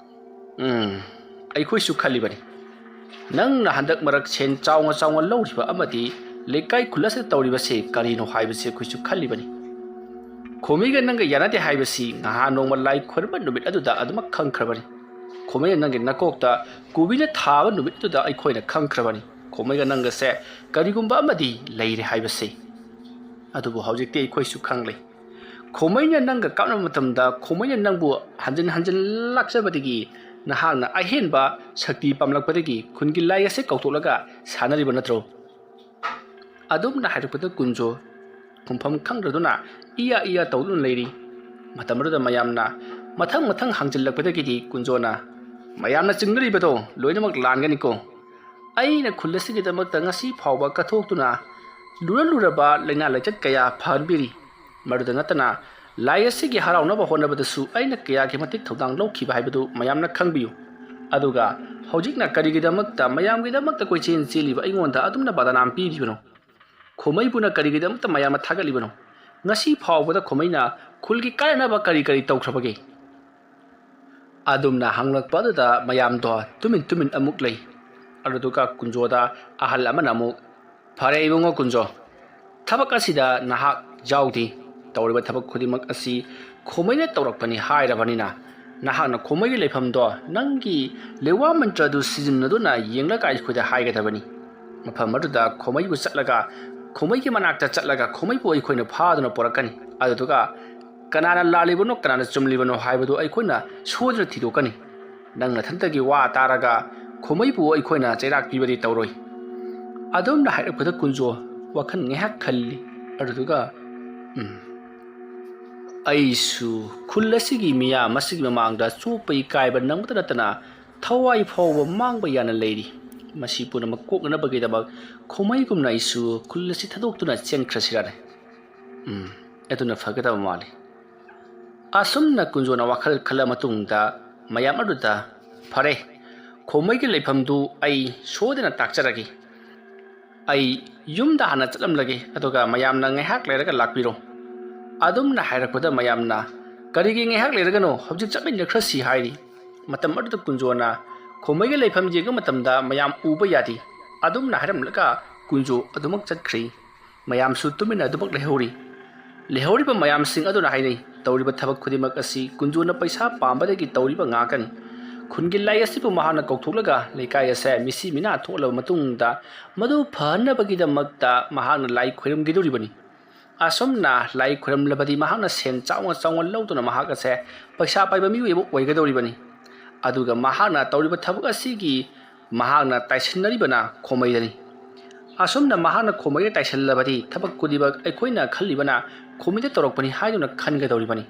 ꯎꯝ, ꯑꯩꯈꯣꯏꯁꯨ ꯈꯜꯂꯤꯕꯅꯤ꯫ ꯅꯪꯅ ꯍꯟꯗꯛ ꯃꯔꯛ ꯁꯦꯟ ꯆꯥꯎꯅ ꯆꯥꯎꯅ ꯂꯧꯔꯤꯕ ꯑꯃꯗꯤ ꯂꯩꯀꯥꯏ ꯈꯨꯜ ꯑꯁꯤꯗ ꯇꯧꯔꯤꯕꯁꯤ ꯀꯔꯤꯅꯣ ꯍꯥꯏꯕꯁꯤ ꯑꯩꯈꯣꯏꯁꯨ ꯈꯜꯂꯤꯕꯅꯤ꯫ ꯈꯣꯃꯩꯒ ꯅꯪꯒ ꯌꯥꯅꯗꯦ ꯍꯥꯏꯕꯁꯤ ꯅꯍꯥꯟ ꯅꯣꯡꯃ ꯂꯥꯏ ꯈꯣꯏꯔꯝꯕ ꯅꯨꯃꯤꯠ ꯑꯗꯨꯗ ꯑꯗꯨꯃꯛ ꯈꯪꯈ꯭ꯔꯕꯅꯤ꯫ ꯈꯣꯃꯩꯅ ꯅꯪꯒꯤ ꯅꯀꯣꯛꯇ ꯀꯣꯕꯤꯅ ꯊꯥꯕ ꯅꯨꯃꯤꯠ ꯑꯗꯨꯗ ꯑꯩꯈꯣꯏꯅ ꯈꯪꯈ꯭ꯔꯕꯅꯤ꯫ ꯈꯣꯃꯩꯒ ꯅꯪꯒꯁꯦ ꯀꯔꯤꯒꯨꯝꯕ ꯑꯃꯗꯤ ꯂꯩꯔꯦ ꯍꯥꯏꯕꯁꯤ꯫ ꯑꯗꯨꯕꯨ ꯍꯧꯖꯤꯛꯇꯤ ꯑꯩꯈꯣꯏꯁꯨ ꯈꯪꯂꯦ꯫ ꯈꯣꯃꯩꯅ ꯅꯪꯒ ꯀꯥꯞꯅꯕ ꯃꯇꯝꯗ ꯈꯣꯃꯩꯅ ꯅꯪꯕꯨ ꯍꯟꯖꯤꯟ ꯍꯟꯖꯤꯟ ꯂꯥꯛꯆꯕꯗꯒꯤ ꯅꯍꯥꯛꯅ ꯑꯍꯦꯟꯕ ꯁꯛꯇꯤ ꯄꯥꯝꯂꯛꯄꯗꯒꯤ ꯈꯨꯟꯒꯤ ꯂꯥꯏ ꯑꯁꯦ ꯀꯧꯊꯣꯛꯂꯒ ꯁꯥꯟꯅꯔꯤꯕ ꯅꯠꯇ꯭ꯔꯣ? ꯑꯗꯨꯝꯅ ꯍꯥꯏꯔꯛꯄꯗ ꯀꯨꯟꯖꯣ ꯈꯨꯝꯐꯝ ꯈꯪꯗ꯭ꯔꯗꯨꯅ ꯏꯌꯥ ꯏꯌꯥ ꯇꯧꯗꯨꯅ ꯂꯩꯔꯤ꯫ ꯃꯇꯝ ꯑꯗꯨꯗ ꯃꯌꯥꯝꯅ ꯃꯊꯪ ꯃꯊꯪ ꯍꯥꯡꯖꯤꯜꯂꯛꯄꯗꯒꯤꯗꯤ ꯀꯨꯟꯖꯣꯅ ꯃꯌꯥꯝꯅ ꯆꯤꯡꯅꯔꯤꯕꯗꯣ ꯂꯣꯏꯅꯃꯛ ꯂꯥꯟꯒꯅꯤꯀꯣ꯫ ꯑꯩꯅ ꯈꯨꯜ ꯑꯁꯤꯒꯤꯗꯃꯛꯇ ꯉꯁꯤ ꯐꯥꯎꯕ ꯀꯠꯊꯣꯛꯇꯨꯅ ꯂꯨꯔ ꯂꯨꯔꯕ ꯂꯥꯏꯅꯥ ꯂꯥꯏꯆꯠ ꯀꯌꯥ ꯐꯍꯟꯕꯤꯔꯤ꯫ ꯃꯗꯨꯗ ꯅꯠꯇꯅ ꯂꯥꯏ ꯑꯁꯤꯒꯤ ꯍꯔꯥꯎꯅꯕ ꯍꯣꯠꯅꯕꯗꯁꯨ ꯑꯩꯅ ꯀꯌꯥꯒꯤ ꯃꯇꯤꯛ ꯊꯧꯗꯥꯡ ꯂꯧꯈꯤꯕ ꯍꯥꯏꯕꯗꯨ ꯃꯌꯥꯝꯅ ꯈꯪꯕꯤꯌꯨ꯫ ꯑꯗꯨꯒ ꯍꯧꯖꯤꯛꯅ ꯀꯔꯤꯒꯤꯗꯃꯛꯇ ꯃꯌꯥꯝꯒꯤꯗꯃꯛꯇ ꯀꯣꯏꯆꯦꯟ ꯆꯦꯜꯂꯤꯕ ꯑꯩꯉꯣꯟꯗ ꯑꯗꯨꯝꯅ ꯕꯗꯅꯥꯝ ꯄꯤꯔꯤꯕꯅꯣ? ꯈꯣꯃꯩꯕꯨꯅ ꯀꯔꯤꯒꯤꯗꯃꯛꯇ ꯃꯌꯥꯝꯅ ꯊꯥꯒꯠꯂꯤꯕꯅꯣ? ꯉꯁꯤ ꯐꯥꯎꯕꯗ ꯈꯣꯃꯩꯅ ꯈꯨꯜꯒꯤ ꯀꯥꯟꯅꯅꯕ ꯀꯔꯤ ꯀꯔꯤ ꯇꯧꯈ꯭ꯔꯕꯒꯦ? ꯑꯗꯨꯝꯅ ꯍꯪꯂꯛꯄ ꯑꯗꯨꯗ ꯃꯌꯥꯝꯗꯣ ꯇꯨꯃꯤꯟ ꯇꯨꯃꯤꯟ ꯑꯃꯨꯛ ꯂꯩ꯫ ꯑꯗꯨꯗꯨꯒ ꯀꯨꯟꯖꯣꯗ ꯑꯍꯜ ꯑꯃꯅ ꯑꯃꯨꯛ, "ꯐꯔꯦ ꯏꯕꯨꯡꯉꯣ ꯀꯨꯟꯖꯣ, ꯊꯕꯛ ꯑꯁꯤꯗ ꯅꯍꯥꯛ ꯌꯥꯎꯗꯦ꯫ ꯇꯧꯔꯤꯕ ꯊꯕꯛ ꯈꯨꯗꯤꯡꯃꯛ ꯑꯁꯤ ꯈꯣꯃꯩꯅ ꯇꯧꯔꯛꯄꯅꯤ ꯍꯥꯏꯔꯕꯅꯤꯅ, ꯅꯍꯥꯛꯅ ꯈꯣꯃꯩꯒꯤ ꯂꯩꯐꯝꯗꯣ ꯅꯪꯒꯤ ꯂꯩꯋꯥ ꯃꯟꯇ꯭ꯔꯗꯨ ꯁꯤꯖꯤꯟꯅꯗꯨꯅ ꯌꯦꯡꯂꯒ ꯑꯩꯈꯣꯏꯗ ꯍꯥꯏꯒꯗꯕꯅꯤ꯫ ꯃꯐꯝ ꯑꯗꯨꯗ ꯈꯣꯃꯩꯕꯨ ꯆꯠꯂꯒ, ꯈꯣꯃꯩꯒꯤ ꯃꯅꯥꯛꯇ ꯆꯠꯂꯒ ꯈꯣꯃꯩꯕꯨ ꯑꯩꯈꯣꯏꯅ ꯐꯥꯗꯨꯅ ꯄꯨꯔꯛꯀꯅꯤ꯫ ꯑꯗꯨꯗꯨꯒ ꯀꯅꯥꯅ ꯂꯥꯜꯂꯤꯕꯅꯣ, ꯀꯅꯥꯅ ꯆꯨꯝꯂꯤꯕꯅꯣ ꯍꯥꯏꯕꯗꯨ ꯑꯩꯈꯣꯏꯅ ꯁꯣꯏꯗꯅ ꯊꯤꯗꯣꯛꯀꯅꯤ꯫ ꯅꯪ ꯅꯊꯟꯇꯒꯤ ꯋꯥ ꯇꯥꯔꯒ ꯈꯣꯃꯩꯕꯨ ꯑꯩꯈꯣꯏꯅ ꯆꯩꯔꯥꯛ ꯄꯤꯕꯗꯤ ꯇꯧꯔꯣꯏ"꯫ ꯑꯗꯨꯝꯅ ꯍꯥꯏꯔꯛꯄꯗ ꯀꯨꯟꯖꯣ ꯋꯥꯈꯜ ꯉꯥꯏꯍꯥꯛ ꯈꯜꯂꯤ꯫ ꯑꯗꯨꯗꯨꯒ, "ꯎꯝ, ꯑꯩꯁꯨ ꯈꯨꯜ ꯑꯁꯤꯒꯤ ꯃꯤꯌꯥꯝ ꯑꯁꯤꯒꯤ ꯃꯃꯥꯡꯗ ꯆꯣꯞꯄ ꯏꯀꯥꯏꯕ ꯅꯪꯕꯇ ꯅꯠꯇꯅ ꯊꯋꯥꯏ ꯐꯥꯎꯕ ꯃꯥꯡꯕ ꯌꯥꯅ ꯂꯩꯔꯤ꯫ ꯃꯁꯤ ꯄꯨꯝꯅꯃꯛ ꯀꯣꯛꯅꯅꯕꯒꯤꯗꯃꯛ ꯈꯣꯃꯩꯒꯨꯝꯅ ꯑꯩꯁꯨ ꯈꯨꯜ ꯑꯁꯤ ꯊꯥꯗꯣꯛꯇꯨꯅ ꯆꯦꯟꯈ꯭ꯔꯁꯤꯔꯅꯦ꯫ ꯎꯝ, ꯑꯗꯨꯅ ꯐꯒꯗꯕ ꯃꯥꯜꯂꯤ"꯫ ꯑꯁꯨꯝꯅ ꯀꯨꯟꯖꯣꯅ ꯋꯥꯈꯜ ꯈꯜꯂ ꯃꯇꯨꯡꯗ ꯃꯌꯥꯝ ꯑꯗꯨꯗ, "ꯐꯔꯦ, ꯈꯣꯃꯩꯒꯤ ꯂꯩꯐꯝꯗꯨ ꯑꯩ ꯁꯣꯏꯗꯅ ꯇꯥꯛꯆꯔꯒꯦ꯫ ꯑꯩ ꯌꯨꯝꯗ ꯍꯥꯟꯅ ꯆꯠꯂꯝꯂꯒꯦ, ꯑꯗꯨꯒ ꯃꯌꯥꯝꯅ ꯉꯥꯏꯍꯥꯛ ꯂꯩꯔꯒ ꯂꯥꯛꯄꯤꯔꯣ"꯫ ꯑꯗꯨꯝꯅ ꯍꯥꯏꯔꯛꯄꯗ ꯃꯌꯥꯝꯅ, "ꯀꯔꯤꯒꯤ ꯉꯥꯏꯍꯥꯛ ꯂꯩꯔꯒꯅꯣ? ꯍꯧꯖꯤꯛ ꯆꯠꯃꯤꯟꯅꯈ꯭ꯔꯁꯤ" ꯍꯥꯏꯔꯤ꯫ ꯃꯇꯝ ꯑꯗꯨꯗ ꯀꯨꯟꯖꯣꯅ ꯈꯣꯃꯩꯒꯤ ꯂꯩꯐꯝ ꯌꯦꯡꯕ ꯃꯇꯝꯗ ꯃꯌꯥꯝ ꯎꯕ ꯌꯥꯗꯦ꯫ ꯑꯗꯨꯝꯅ ꯍꯥꯏꯔꯝꯂꯒ ꯀꯨꯟꯖꯣ ꯑꯗꯨꯃꯛ ꯆꯠꯈ꯭ꯔꯤ꯫ ꯃꯌꯥꯝꯁꯨ ꯇꯨꯃꯤꯟꯅ ꯑꯗꯨꯃꯛ ꯂꯩꯍꯧꯔꯤ꯫ ꯂꯩꯍꯧꯔꯤꯕ ꯃꯌꯥꯝꯁꯤꯡ ꯑꯗꯨꯅ ꯍꯥꯏꯅꯩ, "ꯇꯧꯔꯤꯕ ꯊꯕꯛ ꯈꯨꯗꯤꯡꯃꯛ ꯑꯁꯤ ꯀꯨꯟꯖꯣꯅ ꯄꯩꯁꯥ ꯄꯥꯝꯕꯗꯒꯤ ꯇꯧꯔꯤꯕ ꯉꯥꯛꯇꯅꯤ꯫ ꯈꯨꯟꯒꯤ ꯂꯥꯏ ꯑꯁꯤꯕꯨ ꯃꯍꯥꯛꯅ ꯀꯧꯊꯣꯛꯂꯒ ꯂꯩꯀꯥꯏ ꯑꯁꯦ ꯃꯤꯁꯤ ꯃꯤꯅꯥ ꯊꯣꯛꯂꯕ ꯃꯇꯨꯡꯗ ꯃꯗꯨ ꯐꯍꯟꯅꯕꯒꯤꯗꯃꯛꯇ ꯃꯍꯥꯛꯅ ꯂꯥꯏ ꯈꯣꯏꯔꯝꯈꯤꯗꯧꯔꯤꯕꯅꯤ꯫ ꯑꯁꯨꯝꯅ ꯂꯥꯏ ꯈꯣꯏꯔꯝꯂꯕꯗꯤ ꯃꯍꯥꯛꯅ ꯁꯦꯟ ꯆꯥꯎꯅ ꯆꯥꯎꯅ ꯂꯧꯗꯨꯅ ꯃꯍꯥꯛ ꯑꯁꯦ ꯄꯩꯁꯥ ꯄꯥꯏꯕ ꯃꯤꯑꯣꯏ ꯑꯃ ꯑꯣꯏꯒꯗꯧꯔꯤꯕꯅꯤ꯫ ꯑꯗꯨꯒ ꯃꯍꯥꯛꯅ ꯇꯧꯔꯤꯕ ꯊꯕꯛ ꯑꯁꯤꯒꯤ ꯃꯍꯥꯛꯅ ꯇꯥꯏꯁꯤꯟꯅꯔꯤꯕꯅ ꯈꯣꯃꯩꯗꯅꯤ꯫ ꯑꯁꯨꯝꯅ ꯃꯍꯥꯛꯅ ꯈꯣꯃꯩꯗ ꯇꯥꯏꯁꯤꯜꯂꯕꯗꯤ ꯊꯕꯛ ꯈꯨꯗꯤꯡꯃꯛ ꯑꯩꯈꯣꯏꯅ ꯈꯜꯂꯤꯕꯅ ꯈꯣꯃꯩꯗ ꯇꯧꯔꯛꯄꯅꯤ ꯍꯥꯏꯗꯨꯅ ꯈꯟꯒꯗꯧꯔꯤꯕꯅꯤ꯫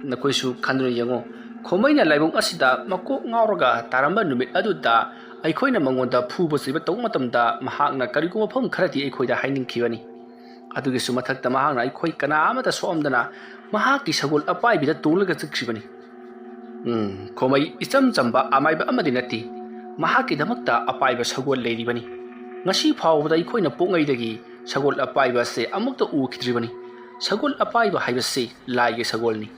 ꯅꯈꯣꯏꯁꯨ ꯈꯟꯗꯨꯅ ꯌꯦꯡꯉꯨ, ꯈꯣꯃꯩꯅ ꯂꯥꯏꯕꯨꯡ ꯑꯁꯤꯗ ꯃꯀꯣꯛ ꯉꯥꯎꯔꯒ ꯇꯥꯔꯝꯕ ꯅꯨꯃꯤꯠ ꯑꯗꯨꯗ ꯑꯩꯈꯣꯏꯅ ꯃꯉꯣꯟꯗ ꯐꯨꯕ ꯆꯩꯕ ꯇꯧꯕ ꯃꯇꯝꯗ ꯃꯍꯥꯛꯅ ꯀꯔꯤꯒꯨꯝꯕ ꯃꯐꯝ ꯈꯔꯗꯤ ꯑꯩꯈꯣꯏꯗ ꯍꯥꯏꯅꯤꯡꯈꯤꯕꯅꯤ꯫ ꯑꯗꯨꯒꯤꯁꯨ ꯃꯊꯛꯇ ꯃꯍꯥꯛꯅ ꯑꯩꯈꯣꯏ ꯀꯅꯥ ꯑꯃꯠꯇ ꯁꯣꯛꯑꯝꯗꯅ ꯃꯍꯥꯛꯀꯤ ꯁꯒꯣꯜ ꯑꯄꯥꯏꯕꯤꯗ ꯇꯣꯡꯂꯒ ꯆꯠꯈ꯭ꯔꯤꯕꯅꯤ꯫ ꯎꯝ, ꯈꯣꯃꯩ ꯏꯆꯝ ꯆꯝꯕ ꯑꯃꯥꯏꯕ ꯑꯃꯗꯤ ꯅꯠꯇꯦ꯫ ꯃꯍꯥꯛꯀꯤꯗꯃꯛꯇ ꯑꯄꯥꯏꯕ ꯁꯒꯣꯜ ꯂꯩꯔꯤꯕꯅꯤ꯫ ꯉꯁꯤ ꯐꯥꯎꯕꯗ ꯑꯩꯈꯣꯏꯅ ꯄꯣꯛꯉꯩꯗꯒꯤ ꯁꯒꯣꯜ ꯑꯄꯥꯏꯕ ꯑꯁꯦ ꯑꯃꯨꯛꯇ ꯎꯈꯤꯗ꯭ꯔꯤꯕꯅꯤ꯫ ꯁꯒꯣꯜ ꯑꯄꯥꯏꯕ ꯍꯥꯏꯕꯁꯤ ꯂꯥꯏꯒꯤ ꯁꯒꯣꯜꯅꯤ꯫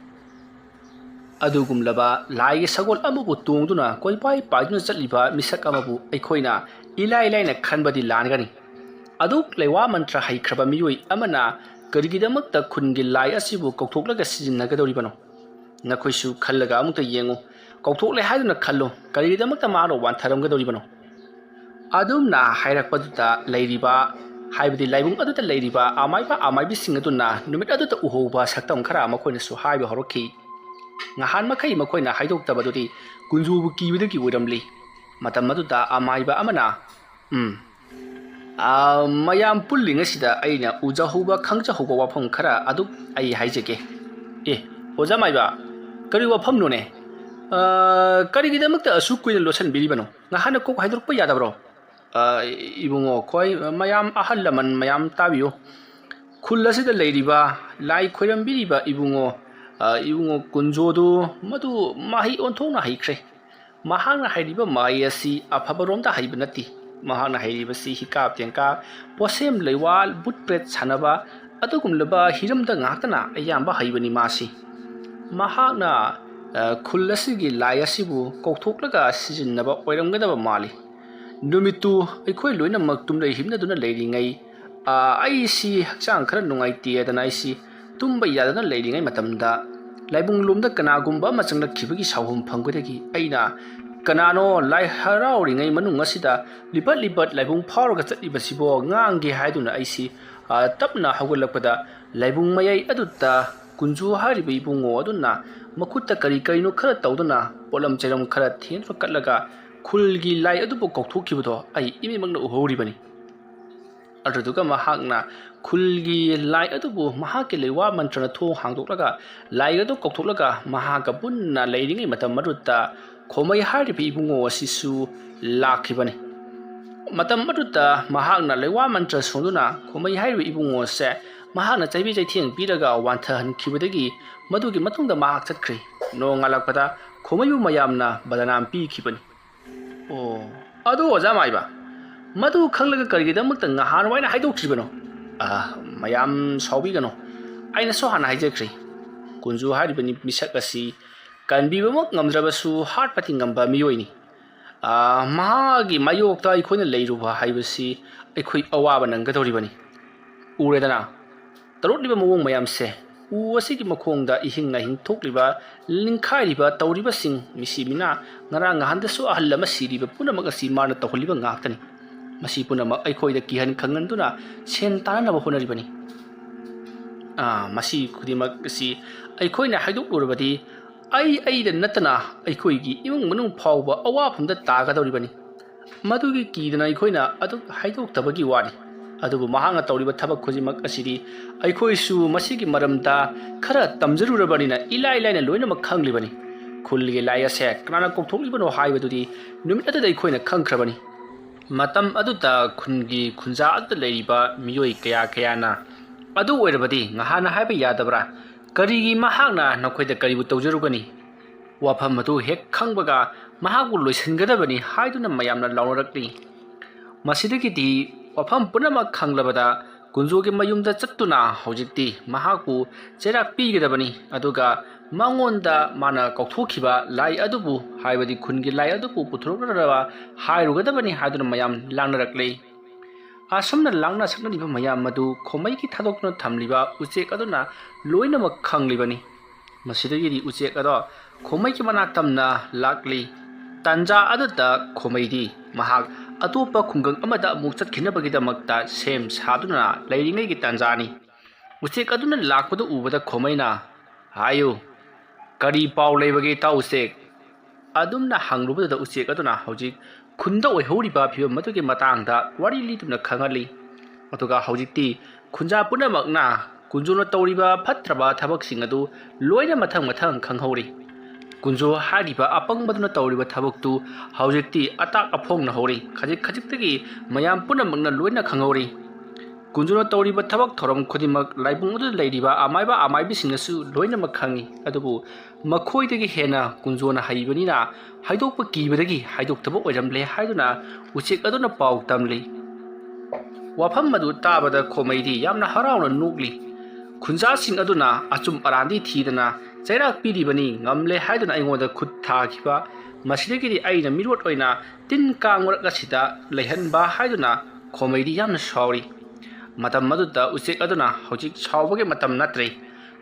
ꯑꯗꯨꯒꯨꯝꯂꯕ ꯂꯥꯏꯒꯤ ꯁꯒꯣꯜ ꯑꯃꯕꯨ ꯇꯣꯡꯗꯨꯅ ꯀꯣꯏꯄꯥꯏ ꯄꯥꯏꯗꯨꯅ ꯆꯠꯂꯤꯕ ꯃꯤꯁꯛ ꯑꯃꯕꯨ ꯑꯩꯈꯣꯏꯅ ꯏꯂꯥꯏ ꯂꯥꯏꯅ ꯈꯟꯕꯗꯤ ꯂꯥꯟꯒꯅꯤ꯫ ꯑꯗꯨꯛ ꯂꯩꯋꯥ ꯃꯟꯇ꯭ꯔ ꯍꯩꯈ꯭ꯔꯕ ꯃꯤꯑꯣꯏ ꯑꯃꯅ ꯀꯔꯤꯒꯤꯗꯃꯛꯇ ꯈꯨꯟꯒꯤ ꯂꯥꯏ ꯑꯁꯤꯕꯨ ꯀꯧꯊꯣꯛꯂꯒ ꯁꯤꯖꯤꯟꯅꯒꯗꯧꯔꯤꯕꯅꯣ? ꯅꯈꯣꯏꯁꯨ ꯈꯜꯂꯒ ꯑꯃꯨꯛꯇ ꯌꯦꯡꯉꯨ꯫ ꯀꯧꯊꯣꯛꯂꯦ ꯍꯥꯏꯗꯨꯅ ꯈꯜꯂꯨ, ꯀꯔꯤꯒꯤꯗꯃꯛꯇ ꯃꯥꯅ ꯋꯥꯟꯊꯔꯝꯒꯗꯧꯔꯤꯕꯅꯣ? ꯑꯗꯨꯝꯅ ꯍꯥꯏꯔꯛꯄꯗꯨꯗ ꯂꯩꯔꯤꯕ, ꯍꯥꯏꯕꯗꯤ ꯂꯥꯏꯕꯨꯡ ꯑꯗꯨꯗ ꯂꯩꯔꯤꯕ ꯑꯃꯥꯏꯕ ꯑꯃꯥꯏꯕꯤꯁꯤꯡ ꯑꯗꯨꯅ ꯅꯨꯃꯤꯠ ꯑꯗꯨꯗ ꯎꯍꯧꯕ ꯁꯛꯇꯝ ꯈꯔ ꯃꯈꯣꯏꯅꯁꯨ ꯍꯥꯏꯕ ꯍꯧꯔꯛꯈꯤ꯫ ꯉꯍꯥꯟ ꯃꯈꯩ ꯃꯈꯣꯏꯅ ꯍꯥꯏꯗꯣꯛꯇꯕꯗꯨꯗꯤ ꯀꯨꯟꯖꯣꯕꯨ ꯀꯤꯕꯗꯒꯤ ꯑꯣꯏꯔꯝꯂꯤ꯫ ꯃꯇꯝ ꯑꯗꯨꯗ ꯑꯃꯥꯏꯕ ꯑꯃꯅ, "ꯎꯝ, ꯑꯥ, ꯃꯌꯥꯝ ꯄꯨꯜꯂꯤꯉꯩꯁꯤꯗ ꯑꯩꯅ ꯎꯖꯍꯧꯕ ꯈꯪꯖꯍꯧꯕ ꯋꯥꯐꯝ ꯈꯔ ꯑꯗꯨ ꯑꯩ ꯍꯥꯏꯖꯒꯦ꯫" "ꯑꯦ, ꯑꯣꯖꯥ ꯃꯥꯏꯕ, ꯀꯔꯤ ꯋꯥꯐꯝꯅꯣꯅꯦ? ꯑꯥ, ꯀꯔꯤꯒꯤꯗꯃꯛꯇ ꯑꯁꯨꯛ ꯀꯨꯏꯅ ꯂꯣꯠꯁꯤꯟꯕꯤꯔꯤꯕꯅꯣ? ꯉꯍꯥꯟꯅ ꯀꯣꯛ ꯍꯥꯏꯗꯣꯔꯛꯄ ꯌꯥꯗꯕ꯭ꯔꯣ?" "ꯑꯥ, ꯏꯕꯨꯡꯉꯣ, ꯈ꯭ꯋꯥꯏ ꯃꯌꯥꯝ ꯑꯍꯜ ꯂꯃꯟ ꯃꯌꯥꯝ ꯇꯥꯕꯤꯌꯨ꯫ ꯈꯨꯜ ꯑꯁꯤꯗ ꯂꯩꯔꯤꯕ ꯂꯥꯏ ꯈꯣꯏꯔꯝꯕꯤꯔꯤꯕ ꯏꯕꯨꯡꯉꯣ, ꯑꯥ, ꯏꯕꯨꯡꯉꯣ ꯀꯨꯟꯖꯣꯗꯨ ꯃꯗꯨ ꯃꯍꯩ ꯑꯣꯟꯊꯣꯛꯅ ꯍꯩꯈ꯭ꯔꯦ꯫ ꯃꯍꯥꯛꯅ ꯍꯩꯔꯤꯕ ꯃꯍꯩ ꯑꯁꯤ ꯑꯐꯕꯔꯣꯝꯗ ꯍꯩꯕ ꯅꯠꯇꯦ꯫ ꯃꯍꯥꯛꯅ ꯍꯩꯔꯤꯕꯁꯤ ꯍꯤꯀꯥꯞ ꯇꯦꯡꯀꯥꯞ, ꯄꯣꯠꯁꯦꯝ ꯂꯩꯋꯥꯜ, ꯕꯨꯠ ꯄ꯭ꯔꯦꯠ ꯁꯥꯟꯅꯕ, ꯑꯗꯨꯒꯨꯝꯂꯕ ꯍꯤꯔꯝꯗ ꯉꯥꯛꯇꯅ ꯑꯌꯥꯝꯕ ꯍꯩꯕꯅꯤ ꯃꯥꯁꯤ꯫ ꯃꯍꯥꯛꯅ, ꯑ, ꯈꯨꯜ ꯑꯁꯤꯒꯤ ꯂꯥꯏ ꯑꯁꯤꯕꯨ ꯀꯧꯊꯣꯛꯂꯒ ꯁꯤꯖꯤꯟꯅꯕ ꯑꯣꯏꯔꯝꯒꯗꯕ ꯃꯥꯜꯂꯤ꯫ ꯅꯨꯃꯤꯠꯇꯨ ꯑꯩꯈꯣꯏ ꯂꯣꯏꯅꯃꯛ ꯇꯨꯝꯂꯩ ꯍꯤꯞꯅꯗꯨꯅ ꯂꯩꯔꯤꯉꯩ, ꯑꯥ, ꯑꯩꯁꯤ ꯍꯛꯆꯥꯡ ꯈꯔ ꯅꯨꯡꯉꯥꯏꯇꯦꯗꯅ ꯑꯩꯁꯤ ꯇꯨꯝꯕ ꯌꯥꯗꯅ ꯂꯩꯔꯤꯉꯩ ꯃꯇꯝꯗ, ꯂꯥꯏꯕꯨꯡꯂꯣꯝꯗ ꯀꯅꯥꯒꯨꯝꯕ ꯑꯃ ꯆꯪꯂꯛꯈꯤꯕꯒꯤ ꯁꯥꯎꯍꯨꯝ ꯐꯪꯕꯗꯒꯤ ꯑꯩꯅ, "ꯀꯅꯥꯅꯣ ꯂꯥꯏ ꯍꯔꯥꯎꯔꯤꯉꯩ ꯃꯅꯨꯡ ꯑꯁꯤꯗ ꯂꯤꯕꯠ ꯂꯤꯕꯠ ꯂꯥꯏꯕꯨꯡ ꯐꯥꯎꯔꯒ ꯆꯠꯂꯤꯕꯁꯤꯕꯣ?" ꯉꯥꯡꯒꯦ ꯍꯥꯏꯗꯨꯅ ꯑꯩꯁꯤ, ꯑꯥ, ꯇꯞꯅ ꯍꯧꯒꯠꯂꯛꯄꯗ, ꯂꯥꯏꯕꯨꯡ ꯃꯌꯥꯏ ꯑꯗꯨꯗ ꯀꯨꯟꯖꯨ ꯍꯥꯏꯔꯤꯕ ꯏꯕꯨꯡꯉꯣ ꯑꯗꯨꯅ ꯃꯈꯨꯠꯇ ꯀꯔꯤ ꯀꯔꯤꯅꯣ ꯈꯔ ꯇꯧꯗꯨꯅ, ꯄꯣꯠꯂꯝ ꯆꯩꯔꯝ ꯈꯔ ꯊꯦꯟꯗꯨꯅ ꯀꯠꯂꯒ, ꯈꯨꯜꯒꯤ ꯂꯥꯏ ꯑꯗꯨꯕꯨ ꯀꯧꯊꯣꯛꯈꯤꯕꯗꯣ ꯑꯩ ꯏꯃꯤꯠꯃꯛꯅ ꯎꯍꯧꯔꯤꯕꯅꯤ꯫ ꯑꯗꯨꯗꯨꯒ ꯃꯍꯥꯛꯅ ꯈꯨꯜꯒꯤ ꯂꯥꯏ ꯑꯗꯨꯕꯨ ꯃꯍꯥꯛꯀꯤ ꯂꯩꯋꯥ ꯃꯟꯇ꯭ꯔꯅ ꯊꯣꯡ ꯍꯥꯡꯗꯣꯛꯂꯒ, ꯂꯥꯏ ꯑꯗꯨ ꯀꯧꯊꯣꯛꯂꯒ, ꯃꯍꯥꯛꯀ ꯄꯨꯟꯅ ꯂꯩꯔꯤꯉꯩ ꯃꯇꯝ ꯑꯗꯨꯗ ꯈꯣꯃꯩ ꯍꯥꯏꯔꯤꯕ ꯏꯕꯨꯡꯉꯣ ꯑꯁꯤꯁꯨ ꯂꯥꯛꯈꯤꯕꯅꯤ꯫ ꯃꯇꯝ ꯑꯗꯨꯗ ꯃꯍꯥꯛꯅ ꯂꯩꯋꯥ ꯃꯟꯇ꯭ꯔ ꯁꯣꯟꯗꯨꯅ ꯈꯣꯃꯩ ꯍꯥꯏꯔꯤꯕ ꯏꯕꯨꯡꯉꯣ ꯑꯁꯦ ꯃꯍꯥꯛꯅ ꯆꯩꯕꯤ ꯆꯩꯊꯦꯡ ꯄꯤꯔꯒ ꯋꯥꯟꯊꯍꯟꯈꯤꯕꯗꯒꯤ, ꯃꯗꯨꯒꯤ ꯃꯇꯨꯡꯗ ꯃꯍꯥꯛ ꯆꯠꯈ꯭ꯔꯦ꯫ ꯅꯣꯡꯉꯥꯜꯂꯛꯄꯗ ꯈꯣꯃꯩꯕꯨ ꯃꯌꯥꯝꯅ ꯕꯗꯅꯥꯝ ꯄꯤꯈꯤꯕꯅꯤ꯫ ꯑꯣ, ꯑꯗꯨ ꯑꯣꯖꯥ ꯃꯥꯏꯕ, ꯃꯗꯨ ꯈꯪꯂꯒ ꯀꯔꯤꯒꯤꯗꯃꯛꯇ ꯉꯍꯥꯟꯋꯥꯏꯅ ꯍꯥꯏꯗꯣꯛꯇ꯭ꯔꯤꯕꯅꯣ? ꯑꯥ, ꯃꯌꯥꯝ ꯁꯥꯎꯕꯤꯒꯅꯨ꯫ ꯑꯩꯅꯁꯨ ꯍꯥꯟꯅ ꯍꯥꯏꯖꯈ꯭ꯔꯦ, ꯀꯨꯟꯖꯨ ꯍꯥꯏꯔꯤꯕ ꯃꯤ-, ꯃꯤꯁꯛ ꯑꯁꯤ ꯀꯟꯕꯤꯕꯃꯛ ꯉꯝꯗ꯭ꯔꯕꯁꯨ ꯍꯥꯠꯄꯗꯤ ꯉꯝꯕ ꯃꯤꯑꯣꯏꯅꯤ꯫ ꯑꯥ, ꯃꯍꯥꯛꯀꯤ ꯃꯥꯌꯣꯛꯇ ꯑꯩꯈꯣꯏꯅ ꯂꯩꯔꯨꯕ ꯍꯥꯏꯕꯁꯤ ꯑꯩꯈꯣꯏ ꯑꯋꯥꯕ ꯅꯪꯒꯗꯧꯔꯤꯕꯅꯤ꯫ ꯎꯔꯦꯗꯅ, ꯇꯧꯔꯛꯂꯤꯕ ꯃꯑꯣꯡ ꯃꯌꯥꯝꯁꯦ, ꯎ ꯑꯁꯤꯒꯤ ꯃꯈꯣꯡꯗ ꯏꯍꯤꯡ ꯅꯥꯍꯤꯡ ꯊꯣꯛꯂꯤꯕ, ꯂꯤꯡꯈꯥꯏꯔꯤꯕ, ꯇꯧꯔꯤꯕꯁꯤꯡ, ꯃꯤꯁꯤ ꯃꯤꯅꯥ, ꯉꯔꯥꯡ ꯅꯍꯥꯟꯗꯁꯨ ꯑꯍꯜ ꯑꯃ ꯁꯤꯔꯤꯕ ꯄꯨꯝꯅꯃꯛ ꯑꯁꯤ ꯃꯥꯅ ꯇꯧꯍꯜꯂꯤꯕ ꯉꯥꯛꯇꯅꯤ꯫ ꯃꯁꯤ ꯄꯨꯝꯅꯃꯛ ꯑꯩꯈꯣꯏꯗ ꯀꯤꯍꯟ ꯈꯪꯍꯟꯗꯨꯅ ꯁꯦꯟ ꯇꯥꯅꯅꯕ ꯍꯣꯠꯅꯔꯤꯕꯅꯤ꯫ ꯑꯥ, ꯃꯁꯤ ꯈꯨꯗꯤꯡꯃꯛ ꯑꯁꯤ ꯑꯩꯈꯣꯏꯅ ꯍꯥꯏꯗꯣꯛꯂꯨꯔꯕꯗꯤ, ꯑꯩ ꯑꯩꯗ ꯅꯠꯇꯅ ꯑꯩꯈꯣꯏꯒꯤ ꯏꯃꯨꯡ ꯃꯅꯨꯡ ꯐꯥꯎꯕ ꯑꯋꯥꯐꯝꯗ ꯇꯥꯒꯗꯧꯔꯤꯕꯅꯤ꯫ ꯃꯗꯨꯒꯤ ꯀꯤꯗꯅ ꯑꯩꯈꯣꯏꯅ ꯑꯗꯨ ꯍꯥꯏꯗꯣꯛꯇꯕꯒꯤ ꯋꯥꯅꯤ꯫ ꯑꯗꯨꯕꯨ ꯃꯍꯥꯛꯅ ꯇꯧꯔꯤꯕ ꯊꯕꯛ ꯈꯨꯗꯤꯡꯃꯛ ꯑꯁꯤꯗꯤ ꯑꯩꯈꯣꯏꯁꯨ ꯃꯁꯤꯒꯤ ꯃꯔꯝꯗ ꯈꯔ ꯇꯝꯖꯔꯨꯔꯕꯅꯤꯅ ꯏꯂꯥꯏ ꯂꯥꯏꯅ ꯂꯣꯏꯅꯃꯛ ꯈꯪꯂꯤꯕꯅꯤ꯫ ꯈꯨꯜꯒꯤ ꯂꯥꯏ ꯑꯁꯦ ꯀꯅꯥꯅ ꯀꯧꯊꯣꯛꯂꯤꯕꯅꯣ ꯍꯥꯏꯕꯗꯨꯗꯤ ꯅꯨꯃꯤꯠ ꯑꯗꯨꯗ ꯑꯩꯈꯣꯏꯅ ꯈꯪꯈ꯭ꯔꯕꯅꯤ꯫ ꯃꯇꯝ ꯑꯗꯨꯗ ꯈꯨꯟꯒꯤ ꯈꯨꯟꯖꯥ ꯑꯗꯨꯗ ꯂꯩꯔꯤꯕ ꯃꯤꯑꯣꯏ ꯀꯌꯥ ꯀꯌꯥꯅ, "ꯑꯗꯨ ꯑꯣꯏꯔꯕꯗꯤ ꯉꯍꯥꯟꯅ ꯍꯥꯏꯕ ꯌꯥꯗꯕ꯭ꯔꯥ? ꯀꯔꯤꯒꯤ ꯃꯍꯥꯛꯅ ꯅꯈꯣꯏꯗ ꯀꯔꯤꯕꯨ ꯇꯧꯖꯔꯨꯒꯅꯤ? ꯋꯥꯐꯝ ꯑꯗꯨ ꯍꯦꯛ ꯈꯪꯕꯒ ꯃꯍꯥꯛꯄꯨ ꯂꯣꯏꯁꯤꯟꯒꯗꯕꯅꯤ" ꯍꯥꯏꯗꯨꯅ ꯃꯌꯥꯝꯅ ꯂꯥꯎꯅꯔꯛꯂꯤ꯫ ꯃꯁꯤꯗꯒꯤꯗꯤ ꯋꯥꯐꯝ ꯄꯨꯝꯅꯃꯛ ꯈꯪꯂꯕꯗ ꯀꯨꯟꯖꯣꯒꯤ ꯃꯌꯨꯝꯗ ꯆꯠꯇꯨꯅ ꯍꯧꯖꯤꯛꯇꯤ ꯃꯍꯥꯛꯄꯨ ꯆꯩꯔꯥꯛ ꯄꯤꯒꯗꯕꯅꯤ, ꯑꯗꯨꯒ ꯃꯉꯣꯟꯗ ꯃꯥꯅ ꯀꯧꯊꯣꯛꯈꯤꯕ ꯂꯥꯏ ꯑꯗꯨꯕꯨ, ꯍꯥꯏꯕꯗꯤ ꯈꯨꯟꯒꯤ ꯂꯥꯏ ꯑꯗꯨꯕꯨ ꯄꯨꯊꯣꯔꯛꯅꯅꯕ ꯍꯥꯏꯔꯨꯒꯗꯕꯅꯤ ꯍꯥꯏꯗꯨꯅ ꯃꯌꯥꯝ ꯂꯥꯡꯅꯔꯛꯂꯤ꯫ ꯑꯁꯨꯝꯅ ꯂꯥꯡꯅ ꯁꯛꯅꯔꯤꯕ ꯃꯌꯥꯝ ꯑꯗꯨ ꯈꯣꯃꯩꯒꯤ ꯊꯥꯗꯣꯛꯇꯨꯅ ꯊꯝꯂꯤꯕ ꯎꯆꯦꯛ ꯑꯗꯨꯅ ꯂꯣꯏꯅꯃꯛ ꯈꯪꯂꯤꯕꯅꯤ꯫ ꯃꯁꯤꯗꯒꯤꯗꯤ ꯎꯆꯦꯛ ꯑꯗꯣ ꯈꯣꯃꯩꯒꯤ ꯃꯅꯥꯛ ꯇꯝꯅ ꯂꯥꯛꯂꯤ꯫ ꯇꯥꯟꯖꯥ ꯑꯗꯨꯗ ꯈꯣꯃꯩꯗꯤ ꯃꯍꯥꯛ ꯑꯇꯣꯞꯄ ꯈꯨꯡꯒꯪ ꯑꯃꯗ ꯑꯃꯨꯛ ꯆꯠꯈꯤꯅꯕꯒꯤꯗꯃꯛꯇ ꯁꯦꯝ ꯁꯥꯗꯨꯅ ꯂꯩꯔꯤꯉꯩꯒꯤ ꯇꯥꯟꯖꯥꯅꯤ꯫ ꯎꯆꯦꯛ ꯑꯗꯨꯅ ꯂꯥꯛꯄꯗꯨ ꯎꯕꯗ ꯈꯣꯃꯩꯅ, "ꯍꯥꯏꯌꯨ, ꯀꯔꯤ ꯄꯥꯎ ꯂꯩꯕꯒꯦ, ꯏꯇꯥꯎ ꯎꯆꯦꯛ?" ꯑꯗꯨꯝꯅ ꯍꯪꯂꯨꯕꯗꯨꯗ ꯎꯆꯦꯛ ꯑꯗꯨꯅ ꯍꯧꯖꯤꯛ ꯈꯨꯟꯗ ꯑꯣꯏꯍꯧꯔꯤꯕ ꯐꯤꯕꯝ ꯑꯗꯨꯒꯤ ꯃꯇꯥꯡꯗ ꯋꯥꯔꯤ ꯂꯤꯗꯨꯅ ꯈꯪꯍꯜꯂꯤ꯫ ꯑꯗꯨꯒ ꯍꯧꯖꯤꯛꯇꯤ ꯈꯨꯟꯖꯥ ꯄꯨꯝꯅꯃꯛꯅ ꯀꯨꯟꯖꯣꯅ ꯇꯧꯔꯤꯕ ꯐꯠꯇ꯭ꯔꯕ ꯊꯕꯛꯁꯤꯡ ꯑꯗꯨ ꯂꯣꯏꯅ ꯃꯊꯪ ꯃꯊꯪ ꯈꯪꯍꯧꯔꯤ꯫ ꯀꯨꯟꯖꯣ ꯍꯥꯏꯔꯤꯕ ꯑꯄꯪꯕꯗꯨꯅ ꯇꯧꯔꯤꯕ ꯊꯕꯛꯇꯨ ꯍꯧꯖꯤꯛꯇꯤ ꯑꯇꯥꯛ ꯑꯐꯣꯡꯅ ꯍꯧꯔꯤ꯫ ꯈꯖꯤꯛ ꯈꯖꯤꯛꯇꯒꯤ ꯃꯌꯥꯝ ꯄꯨꯝꯅꯃꯛꯅ ꯂꯣꯏꯅ ꯈꯪꯍꯧꯔꯤ꯫ ꯀꯨꯟꯖꯣꯅ ꯇꯧꯔꯤꯕ ꯊꯕꯛ ꯊꯧꯔꯝ ꯈꯨꯗꯤꯡꯃꯛ ꯂꯥꯏꯕꯨꯡ ꯑꯗꯨꯗ ꯂꯩꯔꯤꯕ ꯑꯃꯥꯏꯕ ꯑꯃꯥꯏꯕꯤꯁꯤꯡꯅꯁꯨ ꯂꯣꯏꯅꯃꯛ ꯈꯪꯏ꯫ ꯑꯗꯨꯕꯨ ꯃꯈꯣꯏꯗꯒꯤ ꯍꯦꯟꯅ ꯀꯨꯟꯖꯣꯅ ꯍꯩꯕꯅꯤꯅ ꯍꯥꯏꯗꯣꯛꯄ ꯀꯤꯕꯗꯒꯤ ꯍꯥꯏꯗꯣꯛꯇꯕ ꯑꯣꯏꯔꯝꯂꯦ ꯍꯥꯏꯗꯨꯅ ꯎꯆꯦꯛ ꯑꯗꯨꯅ ꯄꯥꯎ ꯇꯝꯂꯤ꯫ ꯋꯥꯐꯝ ꯑꯗꯨ ꯇꯥꯕꯗ ꯈꯣꯃꯩꯗꯤ ꯌꯥꯝꯅ ꯍꯔꯥꯎꯅ ꯅꯣꯛꯂꯤ꯫ ꯈꯨꯟꯖꯥꯁꯤꯡ ꯑꯗꯨꯅ ꯑꯆꯨꯝ ꯑꯔꯥꯟꯗꯤ ꯊꯤꯗꯅ ꯆꯩꯔꯥꯛ ꯄꯤꯔꯤꯕꯅꯤ, ꯉꯝꯂꯦ ꯍꯥꯏꯗꯨꯅ ꯑꯩꯉꯣꯟꯗ ꯈꯨꯠ ꯊꯥꯈꯤꯕ꯫ ꯃꯁꯤꯗꯒꯤꯗꯤ ꯑꯩꯅ ꯃꯤꯔꯣꯠ ꯑꯣꯏꯅ ꯇꯤꯟ ꯀꯥꯡ ꯃꯔꯛ ꯑꯁꯤꯗ ꯂꯩꯍꯟꯕ ꯍꯥꯏꯗꯨꯅ ꯈꯣꯃꯩꯗꯤ ꯌꯥꯝꯅ ꯁꯥꯎꯔꯤ꯫ ꯃꯇꯝ ꯑꯗꯨꯗ ꯎꯆꯦꯛ ꯑꯗꯨꯅ ꯍꯧꯖꯤꯛ ꯁꯥꯎꯕꯒꯤ ꯃꯇꯝ ꯅꯠꯇ꯭ꯔꯦ꯫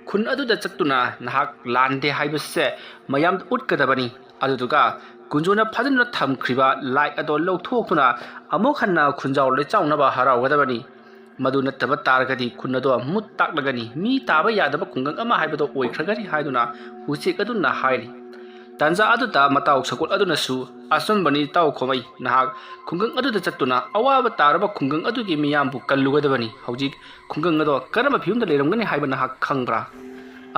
ꯈꯨꯟ ꯑꯗꯨꯗ ꯆꯠꯇꯨꯅ ꯅꯍꯥꯛ ꯂꯥꯟꯗꯦ ꯍꯥꯏꯕꯁꯦ ꯃꯌꯥꯝꯗ ꯎꯠꯀꯗꯕꯅꯤ꯫ ꯑꯗꯨꯗꯨꯒ ꯀꯨꯟꯖꯣꯅ ꯐꯥꯖꯤꯟꯗꯨꯅ ꯊꯝꯈ꯭ꯔꯤꯕ ꯂꯥꯏ ꯑꯗꯣ ꯂꯧꯊꯣꯛꯇꯨꯅ ꯑꯃꯨꯛ ꯍꯟꯅ ꯈꯨꯟꯖꯥꯎ ꯂꯩꯆꯥꯎꯅꯕ ꯍꯔꯥꯎꯒꯗꯕꯅꯤ꯫ ꯃꯗꯨ ꯅꯠꯇꯕ ꯇꯥꯔꯒꯗꯤ ꯈꯨꯟ ꯑꯗꯣ ꯃꯨꯠ ꯇꯥꯛꯂꯒꯅꯤ, ꯃꯤ ꯇꯥꯕ ꯌꯥꯗꯕ ꯈꯨꯡꯒꯪ ꯑꯃ ꯍꯥꯏꯕꯗꯣ ꯑꯣꯏꯈ꯭ꯔꯒꯅꯤ ꯍꯥꯏꯗꯨꯅ ꯎꯆꯦꯛ ꯑꯗꯨꯅ ꯍꯥꯏꯔꯤ꯫ ꯇꯥꯟꯖꯥ ꯑꯗꯨꯗ ꯃꯇꯥꯎ ꯁꯒꯣꯜ ꯑꯗꯨꯅꯁꯨ, "ꯑꯆꯨꯝꯕꯅꯤ ꯏꯇꯥꯎ ꯈꯣꯃꯩ, ꯅꯍꯥꯛ ꯈꯨꯡꯒꯪ ꯑꯗꯨꯗ ꯆꯠꯇꯨꯅ ꯑꯋꯥꯕ ꯇꯥꯔꯕ ꯈꯨꯡꯒꯪ ꯑꯗꯨꯒꯤ ꯃꯤꯌꯥꯝꯕꯨ ꯀꯜꯂꯨꯒꯗꯕꯅꯤ꯫ ꯍꯧꯖꯤꯛ ꯈꯨꯡꯒꯪ ꯑꯗꯣ ꯀꯔꯝꯕ ꯐꯤꯕꯝꯗ ꯂꯩꯔꯝꯒꯅꯤ ꯍꯥꯏꯕ ꯅꯍꯥꯛ ꯈꯪꯕ꯭ꯔꯥ?"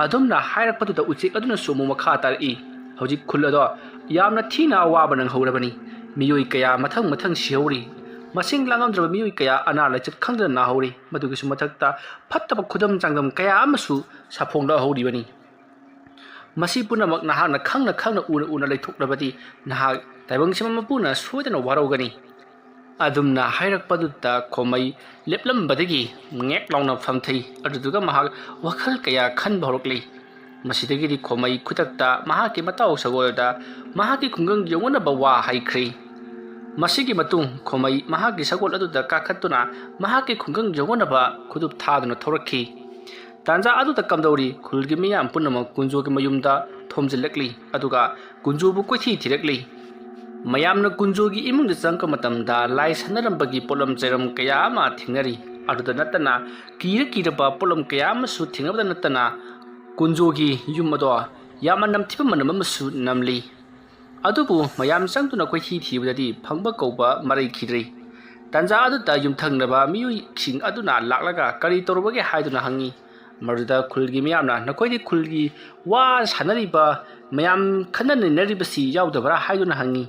ꯑꯗꯨꯝꯅ ꯍꯥꯏꯔꯛꯄꯗꯨꯗ ꯎꯆꯦꯛ ꯑꯗꯨꯅꯁꯨ ꯑꯃꯨꯛ ꯃꯈꯥ ꯇꯥꯔꯛꯏ, "ꯍꯧꯖꯤꯛ ꯈꯨꯜ ꯑꯗꯣ ꯌꯥꯝꯅ ꯊꯤꯅ ꯑꯋꯥꯕ ꯅꯪꯍꯧꯔꯕꯅꯤ꯫ ꯃꯤꯑꯣꯏ ꯀꯌꯥ ꯃꯊꯪ ꯃꯊꯪ ꯁꯤꯍꯧꯔꯤ꯫ ꯃꯁꯤꯡ ꯂꯥꯡꯉꯝꯗ꯭ꯔꯕ ꯃꯤꯑꯣꯏ ꯀꯌꯥ ꯑꯅꯥ ꯂꯥꯏꯆꯠ ꯈꯪꯗꯅ ꯅꯥꯍꯧꯔꯤ꯫ ꯃꯗꯨꯒꯤꯁꯨ ꯃꯊꯛꯇ ꯐꯠꯇꯕ ꯈꯨꯗꯝ ꯆꯥꯡꯗꯝ ꯀꯌꯥ ꯑꯃꯁꯨ ꯁꯥꯐꯣꯡꯂꯛꯍꯧꯔꯤꯕꯅꯤ꯫ ꯃꯁꯤ ꯄꯨꯝꯅꯃꯛ ꯅꯍꯥꯛꯅ ꯈꯪꯅ ꯈꯪꯅ ꯎꯅ ꯎꯅ ꯂꯩꯊꯣꯛꯂꯕꯗꯤ ꯅꯍꯥꯛ ꯇꯥꯏꯕꯪ ꯁꯤꯟꯕ ꯃꯄꯨꯅ ꯁꯣꯏꯗꯅ ꯋꯥꯔꯧꯒꯅꯤ꯫" ꯑꯗꯨꯝꯅ ꯍꯥꯏꯔꯛꯄꯗꯨꯗ ꯈꯣꯃꯩ ꯂꯦꯞꯂꯝꯕꯗꯒꯤ ꯉꯦꯛ ꯂꯥꯎꯅ ꯐꯝꯊꯩ꯫ ꯑꯗꯨꯗꯨꯒ ꯃꯍꯥꯛ ꯋꯥꯈꯜ ꯀꯌꯥ ꯈꯟꯕ ꯍꯧꯔꯛꯂꯤ꯫ ꯃꯁꯤꯗꯒꯤꯗꯤ ꯈꯣꯃꯩ ꯈꯨꯗꯛꯇ ꯃꯍꯥꯛꯀꯤ ꯃꯇꯥꯎ ꯁꯒꯣꯜꯗ ꯃꯍꯥꯛꯀꯤ ꯈꯨꯡꯒꯪ ꯌꯧꯅꯅꯕ ꯋꯥ ꯍꯥꯏꯈ꯭ꯔꯤ꯫ ꯃꯁꯤꯒꯤ ꯃꯇꯨꯡ ꯈꯣꯃꯩ ꯃꯍꯥꯛꯀꯤ ꯁꯒꯣꯜ ꯑꯗꯨꯗ ꯀꯥꯈꯠꯇꯨꯅ ꯃꯍꯥꯛꯀꯤ ꯈꯨꯡꯒꯪ ꯌꯧꯅꯅꯕ ꯈꯨꯗꯨꯞ ꯊꯥꯗꯨꯅ ꯊꯧꯔꯛꯈꯤ꯫ ꯇꯥꯟꯖꯥ ꯑꯗꯨꯗ ꯀꯝꯗꯧꯔꯤ ꯈꯨꯜꯒꯤ ꯃꯤꯌꯥꯝ ꯄꯨꯝꯅꯃꯛ ꯀꯨꯟꯖꯣꯒꯤ ꯃꯌꯨꯝꯗ ꯊꯣꯝꯖꯤꯜꯂꯛꯂꯤ, ꯑꯗꯨꯒ ꯀꯨꯟꯖꯣꯕꯨ ꯀꯣꯏꯊꯤ ꯊꯤꯔꯛꯂꯤ꯫ ꯃꯌꯥꯝꯅ ꯀꯨꯟꯖꯣꯒꯤ ꯏꯃꯨꯡꯗ ꯆꯪꯉꯛꯄ ꯃꯇꯝꯗ ꯂꯥꯏ ꯁꯥꯟꯅꯔꯝꯕꯒꯤ ꯄꯣꯠꯂꯝ ꯆꯩꯔꯝ ꯀꯌꯥ ꯑꯃ ꯊꯦꯡꯅꯔꯤ꯫ ꯑꯗꯨꯗ ꯅꯠꯇꯅ ꯀꯤꯔ ꯀꯤꯔꯕ ꯄꯣꯠꯂꯝ ꯀꯌꯥ ꯑꯃꯁꯨ ꯊꯦꯡꯅꯕꯗ ꯅꯠꯇꯅ ꯀꯨꯟꯖꯣꯒꯤ ꯌꯨꯝ ꯑꯗꯣ ꯌꯥꯝꯅ ꯅꯝꯊꯤꯕ ꯃꯅꯝ ꯑꯃꯁꯨ ꯅꯝꯂꯤ꯫ ꯑꯗꯨꯕꯨ ꯃꯌꯥꯝ ꯆꯪꯗꯨꯅ ꯀꯣꯏꯊꯤ ꯊꯤꯕꯗꯗꯤ ꯐꯪꯕ ꯀꯧꯕ ꯃꯔꯩꯈꯤꯗ꯭ꯔꯦ꯫ ꯇꯥꯟꯖꯥ ꯑꯗꯨꯗ ꯌꯨꯝꯊꯪꯅꯕ ꯃꯤꯑꯣꯏꯁꯤꯡ ꯑꯗꯨꯅ ꯂꯥꯛꯂꯒ ꯀꯔꯤ ꯇꯧꯔꯨꯕꯒꯦ ꯍꯥꯏꯗꯨꯅ ꯍꯪꯉꯤ꯫ ꯃꯗꯨꯗ ꯈꯨꯜꯒꯤ ꯃꯤꯌꯥꯝꯅ ꯅꯈꯣꯏꯗꯤ ꯈꯨꯜꯒꯤ ꯋꯥ ꯁꯥꯟꯅꯔꯤꯕ ꯃꯌꯥꯝ ꯈꯟꯅ ꯅꯩꯅꯔꯤꯕꯁꯤ ꯌꯥꯎꯗꯕ꯭ꯔꯥ ꯍꯥꯏꯗꯨꯅ ꯍꯪꯉꯤ꯫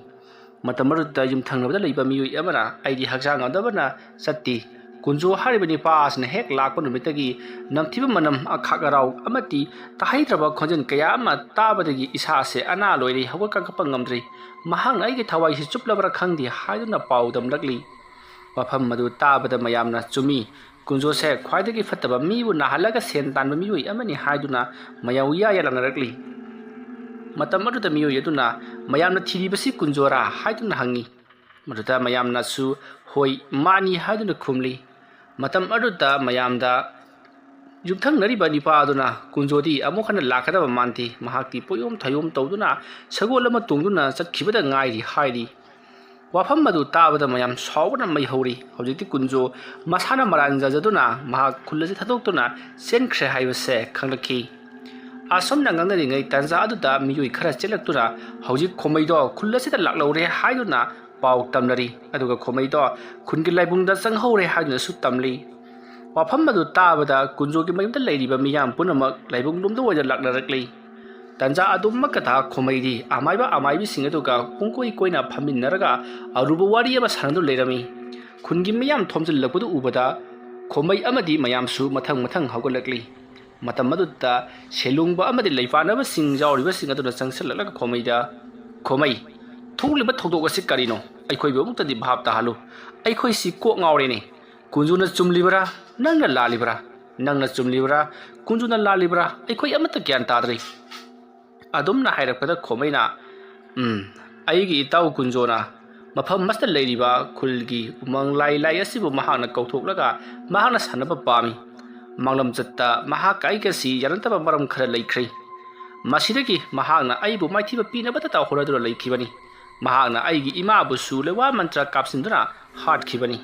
ꯃꯇꯝ ꯑꯗꯨꯗ ꯌꯨꯝꯊꯪꯅꯕꯗ ꯂꯩꯕ ꯃꯤꯑꯣꯏ ꯑꯃꯅ ꯑꯩꯗꯤ ꯍꯛꯆꯥꯡ ꯉꯝꯗꯕꯅ ꯆꯠꯇꯦ꯫ ꯀꯨꯟꯖꯣ ꯍꯥꯏꯔꯤꯕ ꯅꯤꯄꯥ ꯑꯁꯤꯅ ꯍꯦꯛ ꯂꯥꯛꯄ ꯅꯨꯃꯤꯠꯇꯒꯤ ꯅꯝꯊꯤꯕ ꯃꯅꯝ ꯑꯈꯥꯛ ꯑꯔꯥꯎ ꯑꯃꯗꯤ ꯇꯥꯍꯩꯗ꯭ꯔꯕ ꯈꯣꯟꯖꯦꯜ ꯀꯌꯥ ꯑꯃ ꯇꯥꯕꯗꯒꯤ ꯏꯁꯥꯁꯦ ꯑꯅꯥ ꯂꯣꯏꯔꯦ, ꯍꯧꯒꯠ ꯀꯥꯡꯈꯠꯄ ꯉꯝꯗ꯭ꯔꯦ꯫ ꯃꯍꯥꯛꯅ ꯑꯩꯒꯤ ꯊꯋꯥꯏꯁꯤ ꯆꯨꯞꯂꯕ꯭ꯔꯥ ꯈꯪꯗꯦ ꯍꯥꯏꯗꯨꯅ ꯄꯥꯎ ꯗꯝꯂꯛꯂꯤ꯫ ꯋꯥꯐꯝ ꯑꯗꯨ ꯇꯥꯕꯗ ꯃꯌꯥꯝꯅ ꯆꯨꯝꯃꯤ, ꯀꯨꯟꯖꯣꯁꯦ ꯈ꯭ꯋꯥꯏꯗꯒꯤ ꯐꯠꯇꯕ ꯃꯤꯕꯨ ꯅꯥꯍꯜꯂꯒ ꯁꯦꯟ ꯇꯥꯟꯕ ꯃꯤꯑꯣꯏ ꯑꯃꯅꯤ ꯍꯥꯏꯗꯨꯅ ꯃꯌꯥꯝ ꯎꯌꯥ ꯌꯥ ꯂꯥꯎꯅꯔꯛꯂꯤ꯫ ꯃꯇꯝ ꯑꯗꯨꯗ ꯃꯤꯑꯣꯏ ꯑꯗꯨꯅ ꯃꯌꯥꯝꯅ ꯊꯤꯔꯤꯕꯁꯤ ꯀꯨꯟꯖꯣꯔꯥ ꯍꯥꯏꯗꯨꯅ ꯍꯪꯉꯤ꯫ ꯃꯗꯨꯗ ꯃꯌꯥꯝꯅꯁꯨ ꯍꯣꯏ ꯃꯥꯅꯤ ꯍꯥꯏꯗꯨꯅ ꯈꯨꯝꯂꯤ꯫ ꯃꯇꯝ ꯑꯗꯨꯗ ꯃꯌꯥꯝꯗ ꯌꯨꯝꯊꯪꯅꯔꯤꯕ ꯅꯤꯄꯥ ꯑꯗꯨꯅ ꯀꯨꯟꯖꯣꯗꯤ ꯑꯃꯨꯛ ꯍꯟꯅ ꯂꯥꯛꯀꯗꯕ ꯃꯥꯟꯗꯦ, ꯃꯍꯥꯛꯇꯤ ꯄꯣꯌꯣꯝ ꯊꯌꯣꯝ ꯇꯧꯗꯨꯅ ꯁꯒꯣꯜ ꯑꯃ ꯇꯣꯡꯗꯨꯅ ꯆꯠꯈꯤꯕꯗ ꯉꯥꯏꯔꯤ ꯍꯥꯏꯔꯤ꯫ ꯋꯥꯐꯝ ꯑꯗꯨ ꯇꯥꯕꯗ ꯃꯌꯥꯝ ꯁꯥꯎꯕꯅ ꯃꯩ ꯍꯧꯔꯤ꯫ ꯍꯧꯖꯤꯛꯇꯤ ꯀꯨꯟꯖꯣ ꯃꯁꯥꯅ ꯃꯔꯥꯟ ꯖꯥꯖꯗꯨꯅ ꯃꯍꯥꯛ ꯈꯨꯜ ꯑꯁꯤ ꯊꯥꯗꯣꯛꯇꯨꯅ ꯆꯦꯟꯈ꯭ꯔꯦ ꯍꯥꯏꯕꯁꯦ ꯈꯪꯂꯛꯈꯤ꯫ ꯑꯁꯨꯝꯅ ꯉꯥꯡꯅꯔꯤꯉꯩ ꯇꯥꯟꯖꯥ ꯑꯗꯨꯗ ꯃꯤꯑꯣꯏ ꯈꯔ ꯆꯦꯜꯂꯛꯇꯨꯅ ꯍꯧꯖꯤꯛ ꯈꯣꯃꯩꯗꯣ ꯈꯨꯜ ꯑꯁꯤꯗ ꯂꯥꯛꯂꯧꯔꯦ ꯍꯥꯏꯗꯨꯅ ꯄꯥꯎ ꯇꯝꯅꯔꯤ꯫ ꯑꯗꯨꯒ ꯈꯣꯃꯩꯗꯣ ꯈꯨꯟꯒꯤ ꯂꯥꯏꯕꯨꯡꯗ ꯆꯪꯍꯧꯔꯦ ꯍꯥꯏꯗꯨꯅꯁꯨ ꯇꯝꯂꯤ꯫ ꯋꯥꯐꯝ ꯑꯗꯨ ꯇꯥꯕꯗ ꯀꯨꯟꯖꯣꯒꯤ ꯃꯌꯨꯝꯗ ꯂꯩꯔꯤꯕ ꯃꯤꯌꯥꯝ ꯄꯨꯝꯅꯃꯛ ꯂꯥꯏꯕꯨꯡ ꯂꯣꯝꯗ ꯑꯣꯏꯅ ꯂꯥꯛꯅꯔꯛꯂꯤ꯫ ꯇꯟꯖꯥ ꯑꯗꯨꯃꯛꯇꯗ ꯈꯣꯃꯩꯗꯤ ꯑꯃꯥꯏꯕ ꯑꯃꯥꯏꯕꯤꯁꯤꯡ ꯑꯗꯨꯒ ꯄꯨꯡꯀꯣꯏ ꯀꯣꯏꯅ ꯐꯝꯃꯤꯟꯅꯔꯒ ꯑꯔꯨꯕ ꯋꯥꯔꯤ ꯑꯃ ꯁꯥꯟꯅꯗꯨꯅ ꯂꯩꯔꯝꯃꯤ꯫ ꯈꯨꯟꯒꯤ ꯃꯤꯌꯥꯝ ꯊꯣꯝꯖꯤꯜꯂꯛꯄꯗꯨ ꯎꯕꯗ ꯈꯣꯃꯩ ꯑꯃꯗꯤ ꯃꯌꯥꯝꯁꯨ ꯃꯊꯪ ꯃꯊꯪ ꯍꯧꯒꯠꯂꯛꯂꯤ꯫ ꯃꯇꯝ ꯑꯗꯨꯗ ꯁꯦꯂꯨꯡꯕ ꯑꯃꯗꯤ ꯂꯩꯄꯥꯛꯅꯕꯁꯤꯡ ꯌꯥꯎꯔꯤꯕꯁꯤꯡ ꯑꯗꯨꯅ ꯆꯪꯁꯤꯜꯂꯛꯂꯒ ꯈꯣꯃꯩꯗ, "ꯈꯣꯃꯩ, ꯊꯣꯛꯂꯤꯕ ꯊꯧꯗꯣꯛ ꯑꯁꯤ ꯀꯔꯤꯅꯣ? ꯑꯩꯈꯣꯏꯕꯨ ꯑꯃꯨꯛꯇꯗꯤ ꯚꯥꯞ ꯇꯥꯍꯜꯂꯨ꯫ ꯑꯩꯈꯣꯏꯁꯤ ꯀꯣꯛ ꯉꯥꯎꯔꯦꯅꯦ꯫ ꯀꯨꯟꯖꯨꯅ ꯆꯨꯝꯂꯤꯕꯔꯥ, ꯅꯪꯅ ꯂꯥꯜꯂꯤꯕꯔꯥ?" "ꯅꯪꯅ ꯆꯨꯝꯂꯤꯕ꯭ꯔꯥ, ꯀꯨꯟꯖꯣꯅ ꯂꯥꯜꯂꯤꯕ꯭ꯔꯥ, ꯑꯩꯈꯣꯏ ꯑꯃꯠꯇ ꯒ꯭ꯌꯥꯟ ꯇꯥꯗ꯭ꯔꯦ"꯫ ꯑꯗꯨꯝꯅ ꯍꯥꯏꯔꯛꯄꯗ ꯈꯣꯃꯩꯅ, "ꯎꯝ, ꯑꯩꯒꯤ ꯏꯇꯥꯎ ꯀꯨꯟꯖꯣꯅ ꯃꯐꯝ ꯑꯁꯤꯗ ꯂꯩꯔꯤꯕ ꯈꯨꯜꯒꯤ ꯎꯃꯪ ꯂꯥꯏ ꯂꯥꯏ ꯑꯁꯤꯕꯨ ꯃꯍꯥꯛꯅ ꯀꯧꯊꯣꯛꯂꯒ ꯃꯍꯥꯛꯅ ꯁꯥꯟꯅꯕ ꯄꯥꯝꯃꯤ꯫ ꯃꯥꯡꯂꯝꯆꯠꯇ ꯃꯍꯥꯛꯀ ꯑꯩꯒꯁꯤ ꯌꯥꯅꯗꯕ ꯃꯔꯝ ꯈꯔ ꯂꯩꯈ꯭ꯔꯦ꯫ ꯃꯁꯤꯗꯒꯤ ꯃꯍꯥꯛꯅ ꯑꯩꯕꯨ ꯃꯥꯏꯊꯤꯕ ꯄꯤꯅꯕꯇ ꯍꯣꯠꯅꯗꯨꯅ ꯂꯩꯈꯤꯕꯅꯤ꯫ ꯃꯍꯥꯛꯅ ꯑꯩꯒꯤ ꯏꯃꯥꯕꯨꯁꯨ ꯂꯩꯋꯥ ꯃꯟꯇ꯭ꯔ ꯀꯥꯞꯁꯤꯟꯗꯨꯅ ꯍꯥꯠꯈꯤꯕꯅꯤ꯫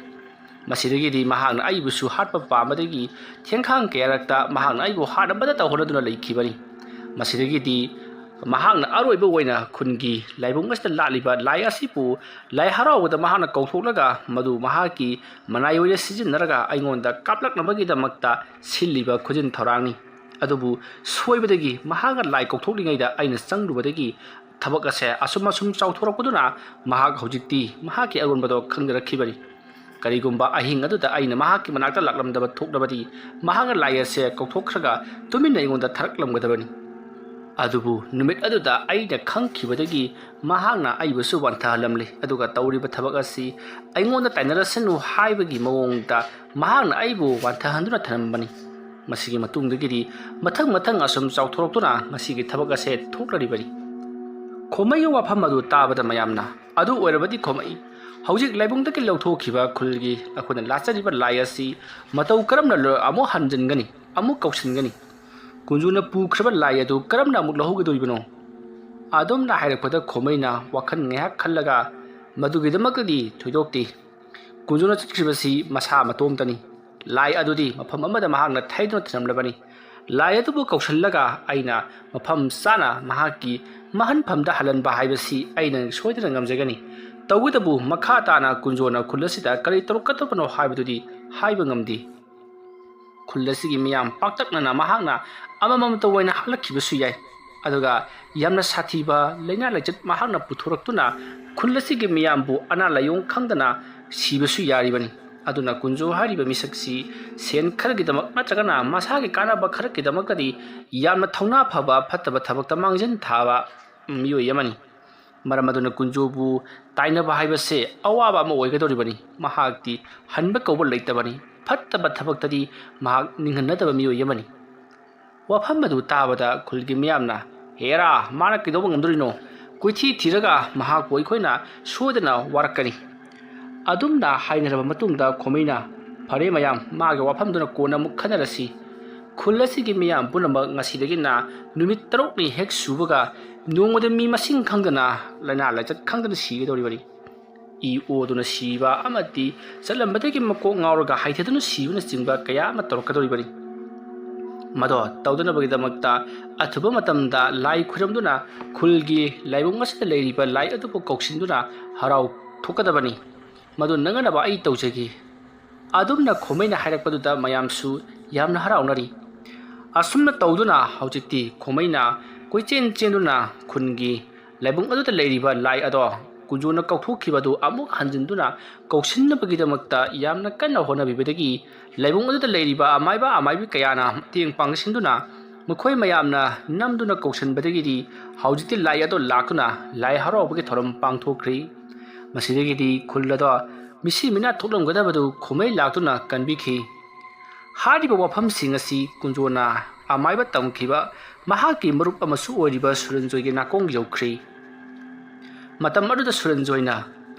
ꯃꯁꯤꯗꯒꯤꯗꯤ ꯃꯍꯥꯛꯅ ꯑꯩꯕꯨꯁꯨ ꯍꯥꯠꯄ ꯄꯥꯝꯕꯗꯒꯤ ꯊꯦꯡꯈꯥꯡ ꯀꯌꯥꯔꯛꯇ ꯃꯍꯥꯛꯅ ꯑꯩꯕꯨ ꯍꯥꯠꯅꯕꯗꯇ ꯍꯣꯠꯅꯗꯨꯅ ꯂꯩꯈꯤꯕꯅꯤ꯫ ꯃꯁꯤꯗꯒꯤꯗꯤ ꯃꯍꯥꯛꯅ ꯑꯔꯣꯏꯕ ꯑꯣꯏꯅ ꯈꯨꯟꯒꯤ ꯂꯥꯏꯕꯨꯡ ꯑꯁꯤꯗ ꯂꯥꯠꯂꯤꯕ ꯂꯥꯏ ꯑꯁꯤꯕꯨ ꯂꯥꯏ ꯍꯔꯥꯎꯕꯗ ꯃꯍꯥꯛꯅ ꯀꯧꯊꯣꯛꯂꯒ ꯃꯗꯨ ꯃꯍꯥꯛꯀꯤ ꯃꯅꯥꯏ ꯑꯣꯏꯅ ꯁꯤꯖꯤꯟꯅꯔꯒ ꯑꯩꯉꯣꯟꯗ ꯀꯥꯞꯂꯛꯅꯕꯒꯤꯗꯃꯛꯇ ꯁꯤꯜꯂꯤꯕ ꯈꯨꯖꯤꯟ ꯊꯧꯔꯥꯡꯅꯤ꯫ ꯑꯗꯨꯕꯨ ꯁꯣꯏꯕꯗꯒꯤ ꯃꯍꯥꯛꯅ ꯂꯥꯏ ꯀꯧꯊꯣꯛꯂꯤꯉꯩꯗ ꯑꯩꯅ ꯆꯪꯂꯨꯕꯗꯒꯤ ꯊꯕꯛ ꯑꯁꯦ ꯑꯁꯨꯝ ꯑꯁꯨꯝ ꯆꯥꯎꯊꯣꯔꯛꯄꯗꯨꯅ ꯃꯍꯥꯛ ꯍꯧꯖꯤꯛꯇꯤ ꯃꯍꯥꯛꯀꯤ ꯑꯔꯣꯟꯕꯗꯣ ꯈꯪꯖꯔꯛꯈꯤꯕꯅꯤ꯫ ꯀꯔꯤꯒꯨꯝꯕ ꯑꯍꯤꯡ ꯑꯗꯨꯗ ꯑꯩꯅ ꯃꯍꯥꯛꯀꯤ ꯃꯅꯥꯛꯇ ꯂꯥꯛꯂꯝꯗꯕ ꯊꯣꯛꯂꯕꯗꯤ ꯃꯍꯥꯛꯅ ꯂꯥꯏ ꯑꯁꯦ ꯀꯧꯊꯣꯛꯈ꯭ꯔꯒ ꯇꯨꯃꯤꯟꯅ ꯑꯩꯉꯣꯟꯗ ꯊꯥꯔꯛꯂꯝꯒꯗꯕꯅꯤ꯫ ꯑꯗꯨꯕꯨ ꯅꯨꯃꯤꯠ ꯑꯗꯨꯗ ꯑꯩꯅ ꯈꯪꯈꯤꯕꯗꯒꯤ ꯃꯍꯥꯛꯅ ꯑꯩꯕꯨꯁꯨ ꯋꯥꯟꯊꯍꯜꯂꯝꯂꯦ, ꯑꯗꯨꯒ ꯇꯧꯔꯤꯕ ꯊꯕꯛ ꯑꯁꯤ ꯑꯩꯉꯣꯟꯗ ꯇꯥꯏꯅꯔꯁꯅꯨ ꯍꯥꯏꯕꯒꯤ ꯃꯑꯣꯡꯗ ꯃꯍꯥꯛꯅ ꯑꯩꯕꯨ ꯋꯥꯟꯊꯍꯟꯗꯨꯅ ꯊꯝꯂꯝꯕꯅꯤ꯫ ꯃꯁꯤꯒꯤ ꯃꯇꯨꯡꯗꯒꯤꯗꯤ ꯃꯊꯪ ꯃꯊꯪ ꯑꯁꯨꯝ ꯆꯥꯎꯊꯣꯔꯛꯇꯨꯅ ꯉꯁꯤꯒꯤ ꯊꯕꯛ ꯑꯁꯦ ꯊꯣꯛꯂꯔꯤꯕꯅꯤ꯫ ꯈꯣꯃꯩꯒꯤ ꯋꯥꯐꯝ ꯑꯗꯨ ꯇꯥꯕꯗ ꯃꯌꯥꯝꯅ, "ꯑꯗꯨ ꯑꯣꯏꯔꯕꯗꯤ ꯈꯣꯃꯩ, ꯍꯧꯖꯤꯛ ꯂꯥꯏꯕꯨꯡꯗꯒꯤ ꯂꯧꯊꯣꯛꯈꯤꯕ ꯈꯨꯜꯒꯤ ꯑꯩꯈꯣꯏꯅ ꯂꯥꯠꯆꯔꯤꯕ ꯂꯥꯏ ꯑꯁꯤ ꯃꯇꯧ ꯀꯔꯝꯅ ꯂ-, ꯑꯃꯨꯛ ꯍꯟꯖꯤꯟꯒꯅꯤ, ꯑꯃꯨꯛ ꯀꯧꯁꯤꯟꯒꯅꯤ? ꯀꯨꯟꯖꯣꯅ ꯄꯨꯈ꯭ꯔꯕ ꯂꯥꯏ ꯑꯗꯨ ꯀꯔꯝꯅ ꯑꯃꯨꯛ ꯂꯧꯍꯧꯒꯗꯧꯔꯤꯕꯅꯣ?" ꯑꯗꯨꯝꯅ ꯍꯥꯏꯔꯛꯄꯗ ꯈꯣꯃꯩꯅ ꯋꯥꯈꯜ ꯉꯥꯏꯍꯥꯛ ꯈꯜꯂꯒ, "ꯃꯗꯨꯒꯤꯗꯃꯛꯇꯗꯤ ꯊꯣꯏꯗꯣꯛꯇꯦ꯫ ꯀꯨꯟꯖꯣꯅ ꯆꯠꯈ꯭ꯔꯤꯕꯁꯤ ꯃꯁꯥ ꯃꯇꯣꯝꯇꯅꯤ꯫ ꯂꯥꯏ ꯑꯗꯨꯗꯤ ꯃꯐꯝ ꯑꯃꯗ ꯃꯍꯥꯛꯅ ꯊꯩꯗꯨꯅ ꯊꯝꯂꯝꯂꯕꯅꯤ꯫ ꯂꯥꯏ ꯑꯗꯨꯕꯨ ꯀꯧꯁꯤꯜꯂꯒ ꯑꯩꯅ ꯃꯐꯝ ꯆꯥꯅ ꯃꯍꯥꯛꯀꯤ ꯃꯍꯟꯐꯝꯗ ꯍꯜꯍꯟꯕ ꯍꯥꯏꯕꯁꯤ ꯑꯩꯅ ꯁꯣꯏꯗꯅ ꯉꯝꯖꯒꯅꯤ꯫ ꯇꯧꯕꯇꯕꯨ ꯃꯈꯥ ꯇꯥꯅ ꯀꯨꯟꯖꯣꯅ ꯈꯨꯜ ꯑꯁꯤꯗ ꯀꯔꯤ ꯇꯧꯔꯛꯀꯗꯕꯅꯣ ꯍꯥꯏꯕꯗꯨꯗꯤ ꯍꯥꯏꯕ ꯉꯝꯗꯦ꯫ ꯈꯨꯜ ꯑꯁꯤꯒꯤ ꯃꯤꯌꯥꯝ ꯄꯥꯛꯇꯛꯅꯅ ꯃꯍꯥꯛꯅ ꯑꯃꯃꯝꯇ ꯑꯣꯏꯅ ꯍꯥꯠꯂꯛꯈꯤꯕꯁꯨ ꯌꯥꯏ꯫ ꯑꯗꯨꯒ ꯌꯥꯝꯅ ꯁꯥꯊꯤꯕ ꯂꯥꯏꯅꯥ ꯂꯥꯏꯆꯠ ꯃꯍꯥꯛꯅ ꯄꯨꯊꯣꯔꯛꯇꯨꯅ ꯈꯨꯜ ꯑꯁꯤꯒꯤ ꯃꯤꯌꯥꯝꯕꯨ ꯑꯅꯥ ꯂꯥꯏꯌꯣꯡ ꯈꯪꯗꯅ ꯁꯤꯕꯁꯨ ꯌꯥꯔꯤꯕꯅꯤ꯫ ꯑꯗꯨꯅ ꯀꯨꯟꯖꯣ ꯍꯥꯏꯔꯤꯕ ꯃꯤꯁꯛꯁꯤ ꯁꯦꯟ ꯈꯔꯒꯤꯗꯃꯛ ꯅꯠꯇ꯭ꯔꯒꯅ ꯃꯁꯥꯒꯤ ꯀꯥꯟꯅꯕ ꯈꯔꯒꯤꯗꯃꯛꯇꯗꯤ ꯌꯥꯝꯅ ꯊꯧꯅꯥ ꯐꯕ ꯐꯠꯇꯕ ꯊꯕꯛꯇ ꯃꯥꯡꯖꯤꯟ ꯊꯥꯕ ꯃꯤꯑꯣꯏ ꯑꯃꯅꯤ꯫ ꯃꯔꯝ ꯑꯗꯨꯅ ꯀꯨꯟꯖꯣꯕꯨ ꯇꯥꯏꯅꯕ ꯍꯥꯏꯕꯁꯦ ꯑꯋꯥꯕ ꯑꯃ ꯑꯣꯏꯒꯗꯧꯔꯤꯕꯅꯤ꯫ ꯃꯍꯥꯛꯇꯤ ꯍꯟꯕ ꯀꯧꯕ ꯂꯩꯇꯕꯅꯤ꯫ ꯐꯠꯇꯕ ꯊꯕꯛꯇꯗꯤ ꯃꯍꯥꯛ ꯅꯤꯡꯍꯟꯅꯗꯕ ꯃꯤꯑꯣꯏ ꯑꯃꯅꯤ꯫ ꯋꯥꯐꯝ ꯑꯗꯨ ꯇꯥꯕꯗ ꯈꯨꯜꯒꯤ ꯃꯤꯌꯥꯝꯅ, "ꯍꯦꯔꯥ, ꯃꯥꯅ ꯀꯩꯗꯧꯕ ꯉꯝꯗꯣꯔꯤꯅꯣ? ꯀꯣꯏꯊꯤ ꯊꯤꯔꯒ ꯃꯍꯥꯛꯄꯨ ꯑꯩꯈꯣꯏꯅ ꯁꯣꯏꯗꯅ ꯋꯥꯔꯛꯀꯅꯤ"꯫ ꯑꯗꯨꯝꯅ ꯍꯥꯏꯅꯔꯕ ꯃꯇꯨꯡꯗ ꯈꯣꯃꯩꯅ, "ꯐꯔꯦ ꯃꯌꯥꯝ, ꯃꯥꯒꯤ ꯋꯥꯐꯝꯗꯨꯅ ꯀꯣꯟꯅ ꯑꯃꯨꯛ ꯈꯟꯅꯔꯁꯤ꯫ ꯈꯨꯜ ꯑꯁꯤꯒꯤ ꯃꯤꯌꯥꯝ ꯄꯨꯝꯅꯃꯛ ꯉꯁꯤꯗꯒꯤꯅ ꯅꯨꯃꯤꯠ ꯇꯔꯨꯛꯅꯤ ꯍꯦꯛ ꯁꯨꯕꯒ ꯅꯣꯡꯃꯗ ꯃꯤ ꯃꯁꯤꯡ ꯈꯪꯗꯅ, ꯂꯥꯏꯅꯥ ꯂꯥꯏꯆꯠ ꯈꯪꯗꯅ ꯁꯤꯒꯗꯧꯔꯤꯕꯅꯤ꯫ ꯏ ꯑꯣꯗꯨꯅ ꯁꯤꯕ ꯑꯃꯗꯤ ꯆꯠꯂꯝꯕꯗꯒꯤ ꯃꯀꯣꯛ ꯉꯥꯎꯔꯒ ꯍꯥꯏꯊꯗꯨꯅ ꯁꯤꯕꯅꯆꯤꯡꯕ ꯀꯌꯥ ꯑꯃ ꯇꯧꯔꯛꯀꯗꯧꯔꯤꯕꯅꯤ꯫ ꯃꯗꯣ ꯇꯧꯗꯅꯕꯒꯤꯗꯃꯛꯇ ꯑꯊꯨꯕ ꯃꯇꯝꯗ ꯂꯥꯏ ꯈꯨꯔꯝꯗꯨꯅ ꯈꯨꯜꯒꯤ ꯂꯥꯏꯕꯨꯡ ꯑꯁꯤꯗ ꯂꯩꯔꯤꯕ ꯂꯥꯏ ꯑꯗꯨꯕꯨ ꯀꯧꯁꯤꯟꯗꯨꯅ ꯍꯔꯥꯎ ꯊꯣꯛꯀꯗꯕꯅꯤ꯫ ꯃꯗꯨ ꯅꯪꯅꯅꯕ ꯑꯩ ꯇꯧꯖꯒꯦ"꯫ ꯑꯗꯨꯝꯅ ꯈꯣꯃꯩꯅ ꯍꯥꯏꯔꯛꯄꯗꯨꯗ ꯃꯌꯥꯝꯁꯨ ꯌꯥꯝꯅ ꯍꯔꯥꯎꯅꯔꯤ꯫ ꯑꯁꯨꯝꯅ ꯇꯧꯗꯨꯅ ꯍꯧꯖꯤꯛꯇꯤ ꯈꯣꯃꯩꯅ ꯀꯣꯏꯆꯦꯟ ꯆꯦꯟꯗꯨꯅ ꯈꯨꯟꯒꯤ ꯂꯥꯏꯕꯨꯡ ꯑꯗꯨꯗ ꯂꯩꯔꯤꯕ ꯂꯥꯏ ꯑꯗꯣ ꯀꯨꯟꯖꯣꯅ ꯀꯧꯊꯣꯛꯈꯤꯕꯗꯨ ꯑꯃꯨꯛ ꯍꯟꯖꯤꯟꯗꯨꯅ ꯀꯧꯁꯤꯟꯅꯕꯒꯤꯗꯃꯛꯇ ꯌꯥꯝꯅ ꯀꯟꯅ ꯍꯣꯠꯅꯕꯤꯕꯗꯒꯤ ꯂꯥꯏꯕꯨꯡ ꯑꯗꯨꯗ ꯂꯩꯔꯤꯕ ꯑꯃꯥꯏꯕ ꯑꯃꯥꯏꯕꯤ ꯀꯌꯥꯅ ꯃꯇꯦꯡ ꯄꯥꯡꯁꯤꯟꯗꯨꯅ ꯃꯈꯣꯏ ꯃꯌꯥꯝꯅ ꯅꯝꯗꯨꯅ ꯀꯧꯁꯤꯟꯕꯗꯒꯤꯗꯤ ꯍꯧꯖꯤꯛꯇꯤ ꯂꯥꯏ ꯑꯗꯣ ꯂꯥꯛꯇꯨꯅ ꯂꯥꯏ ꯍꯔꯥꯎꯕꯒꯤ ꯊꯧꯔꯝ ꯄꯥꯡꯊꯣꯛꯈ꯭ꯔꯤ꯫ ꯃꯁꯤꯗꯒꯤꯗꯤ ꯈꯨꯜ ꯑꯗꯣ ꯃꯤꯁꯤ ꯃꯤꯅꯥ ꯊꯣꯛꯂꯝꯒꯗꯕꯗꯨ ꯈꯣꯃꯩ ꯂꯥꯛꯇꯨꯅ ꯀꯟꯕꯤꯈꯤ꯫ ꯍꯥꯏꯔꯤꯕ ꯋꯥꯐꯝꯁꯤꯡ ꯑꯁꯤ ꯀꯨꯟꯖꯣꯅ ꯑꯃꯥꯏꯕ ꯇꯝꯈꯤꯕ ꯃꯍꯥꯛꯀꯤ ꯃꯔꯨꯞ ꯑꯃꯁꯨ ꯑꯣꯏꯔꯤꯕ ꯁꯨꯔꯟꯖꯣꯏꯒꯤ ꯅꯥꯀꯣꯡ ꯌꯧꯈ꯭ꯔꯤ꯫ ꯃꯇꯝ ꯑꯗꯨꯗ ꯁꯨꯔꯟꯖꯣꯏꯅ,